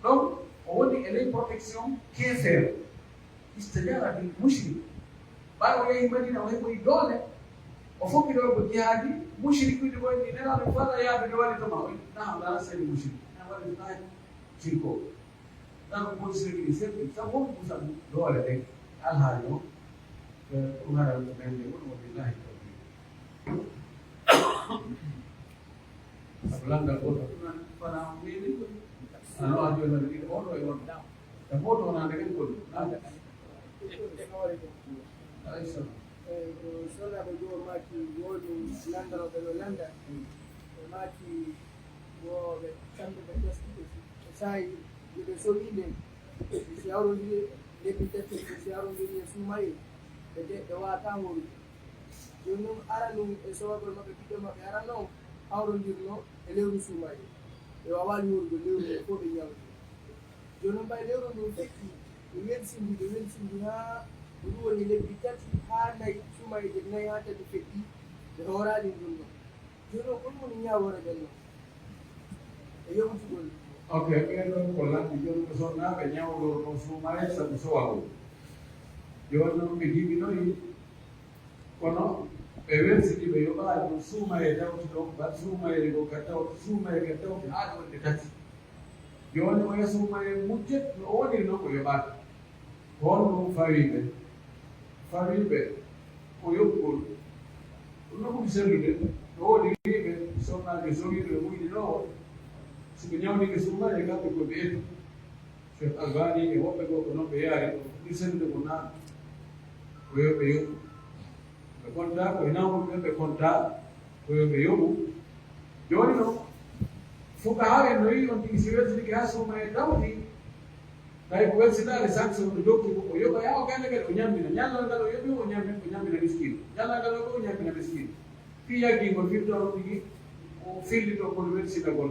Donc, o woni e ley protection keefeero. Istajara bil mushrik. Ɓay o yehi Madina, o heɓoyi doole. O fokki ɗo ko jihaadi, mushrikuuɓe ko ni, Nelaaɗo, fala yaaɓe ɗo wali to ma. O wi'i, "Naam, la seni mushrik." Na wali na shirko. Ɗan ko mushrikuuɓe seɓɓi, sabu won ko sabu doole ɗen. Alhaali on, eh, ɗum haɗa ko ɓen ɗe woni, wa billahi tawfiq. Sabu lanndal gootal ɗum nan fana on weeli ɗum. Ano addi on nan ɗiɗo on ɗo e on. E gooto on nan ɗen kol. Alayhi salam. Eh, ko sohlaaɓe goo maaki woo ɗum lanndanooɓe no lannda. Ɓe maaki woo ɓe kamɓe ɓe gaskiɓe. E saa'i yo ɓe sowi nden. Si hawrondiri lebbi tati, si hawrondiri e suumayee, ɓe de-, ɓe waawataa hoorude. Jooni non, aranun e sowagol maɓɓe, ɓiɗɗo maɓɓe aranoo on hawrondirnoo e lewru suumayee. Ɓe waawaali hoorude lewru ndun fow ɓe ñawndii. Jooni non, ɓay lewru ndun feƴƴii, ɓe welsindii, ɓe welsindii haa ndu woni lebbi tati haa nayi, suumayee ɗen nayi haa tati feƴƴii, ɓe hooraali ndun non. Jooni non, ko ɗum woni ñaawoore ɓen non? E yewtugol. Ok, ɓen ɗon ko lanɗi jooni ko sonnaaɓe ñawlornoo suumayee sabu sowagol. Jooni non ɓe jibinoyi, kono ɓe welsiti, ɓe yoɓaali ɗum suumayee tawti ɗon, bal suumayee goo ka tawti, suumayee ka tawti haa ɗo nde tati. Jooni o e suumayee mujjet no o woniri non o yoɓaaka. Ko honɗum fawii ɓe? Fawii ɓe ko yoɓugol. Ɗum no ɓuri sellude. No woodi wi'uɓe, sonnaajo sowiiɗo e muynoowo, si ɓe ñawnike suumayee, kamɓe ko ɓe ettu. Cheikh Albani e woɓɓe goo ko non ɓe yaari, ko ɓuri sellude ko naa ko yo ɓe yoɓu. Ɓe kontaa ko e nawnuɓe, ɓe kontaa ko yo ɓe yoɓu. Jooni non, fuqahaa en no wi'i on tigi si welsinike haa suumayee tawti, tawi ko welsitaade sanction no jokki ko, o yoɓa yaa o galle kadi o ñammina. Ñallal ngal o yoɓi o ñammi-, o ñammina miskiino. Ñallal ngal o yoɓi o ñammina miskiino. Fii yaggingol, fii tawon tigi o fillitoo ngol welsinagol.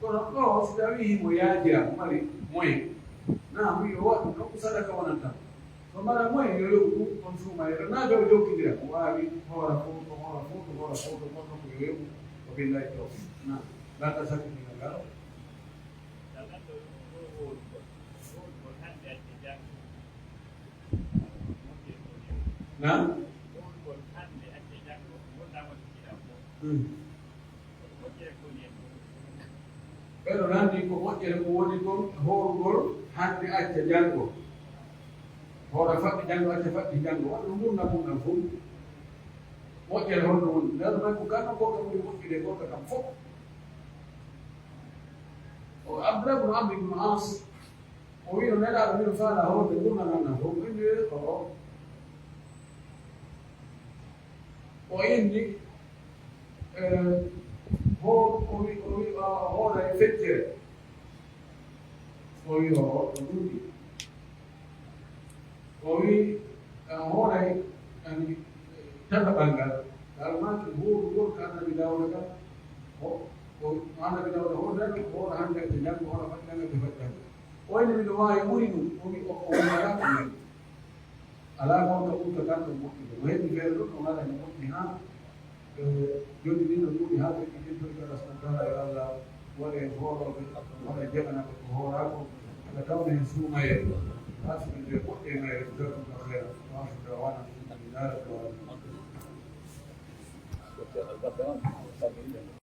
Kono ɗoo, si tawii himo yaajira, o mari moyen, naa wi'i o waɗu ɗum, ko sadaka wonanta. So mara moyen, yo yoɓu ɗum, on suumayee, naa ɓe o jokkindira, o waawi hoora fow, to hoora fow, to hoora fow, to goɗɗo ko yo yoɓu, o billahi tawfiq. Na, lanta sakkitina ngal. Na? Hmm. Ɓe no lanndii ko moƴƴere ko woni kon hoorugol hannde acca janngo. Hoora faɗɗi janngo, acca faɗɗi janngo. Waɗa ɗum ngurndan mun ɗan fow. Moƴƴere honno woni? Nder men ko kanko goɗɗo ɓuri moƴƴude goɗɗo kam fow. O Abdullah ibn Amr ibn As, o wi'i, Nelaaɗo, miɗo faalaa hoorde ngurndan an ɗan fow. O inni, o, o inni, eh, ho-, o wi-, o wi-, o hooray feccere. O wi, o, o ɗuuɗi. O wi, eh, hooray, yani, tata ɓanngal. Ngal maaki hoorugol ka Annabi Daawuda kan. O, o, Annabi Daawuda hoorata, o hoora hannde e janngo, hoora faɗɗanngal e faɗɗanngal. O inni miɗo waawi ɓuri ɗum. O wi, o, o wonaa ko ɓuri. Alaa goonga ɓurta kan ɗon moƴƴude. Mo heɓi feere ɗon, ɗon alaa no moƴƴi haa, eh, jonni nii no ɗuuɗi haa ɓe ɗiɗi toy ka Allah subhanahu wa ta'ala, yo Allah waɗe en hoorooɓe, waɗa jaɓana ɓe ko hooraa ko, ɓe tawna en suumayee, haa so ɓe nde moƴƴe mayre, jazakumullahu khairan. Wa akhiru da'wana alhamdulillahi rabbil alamin.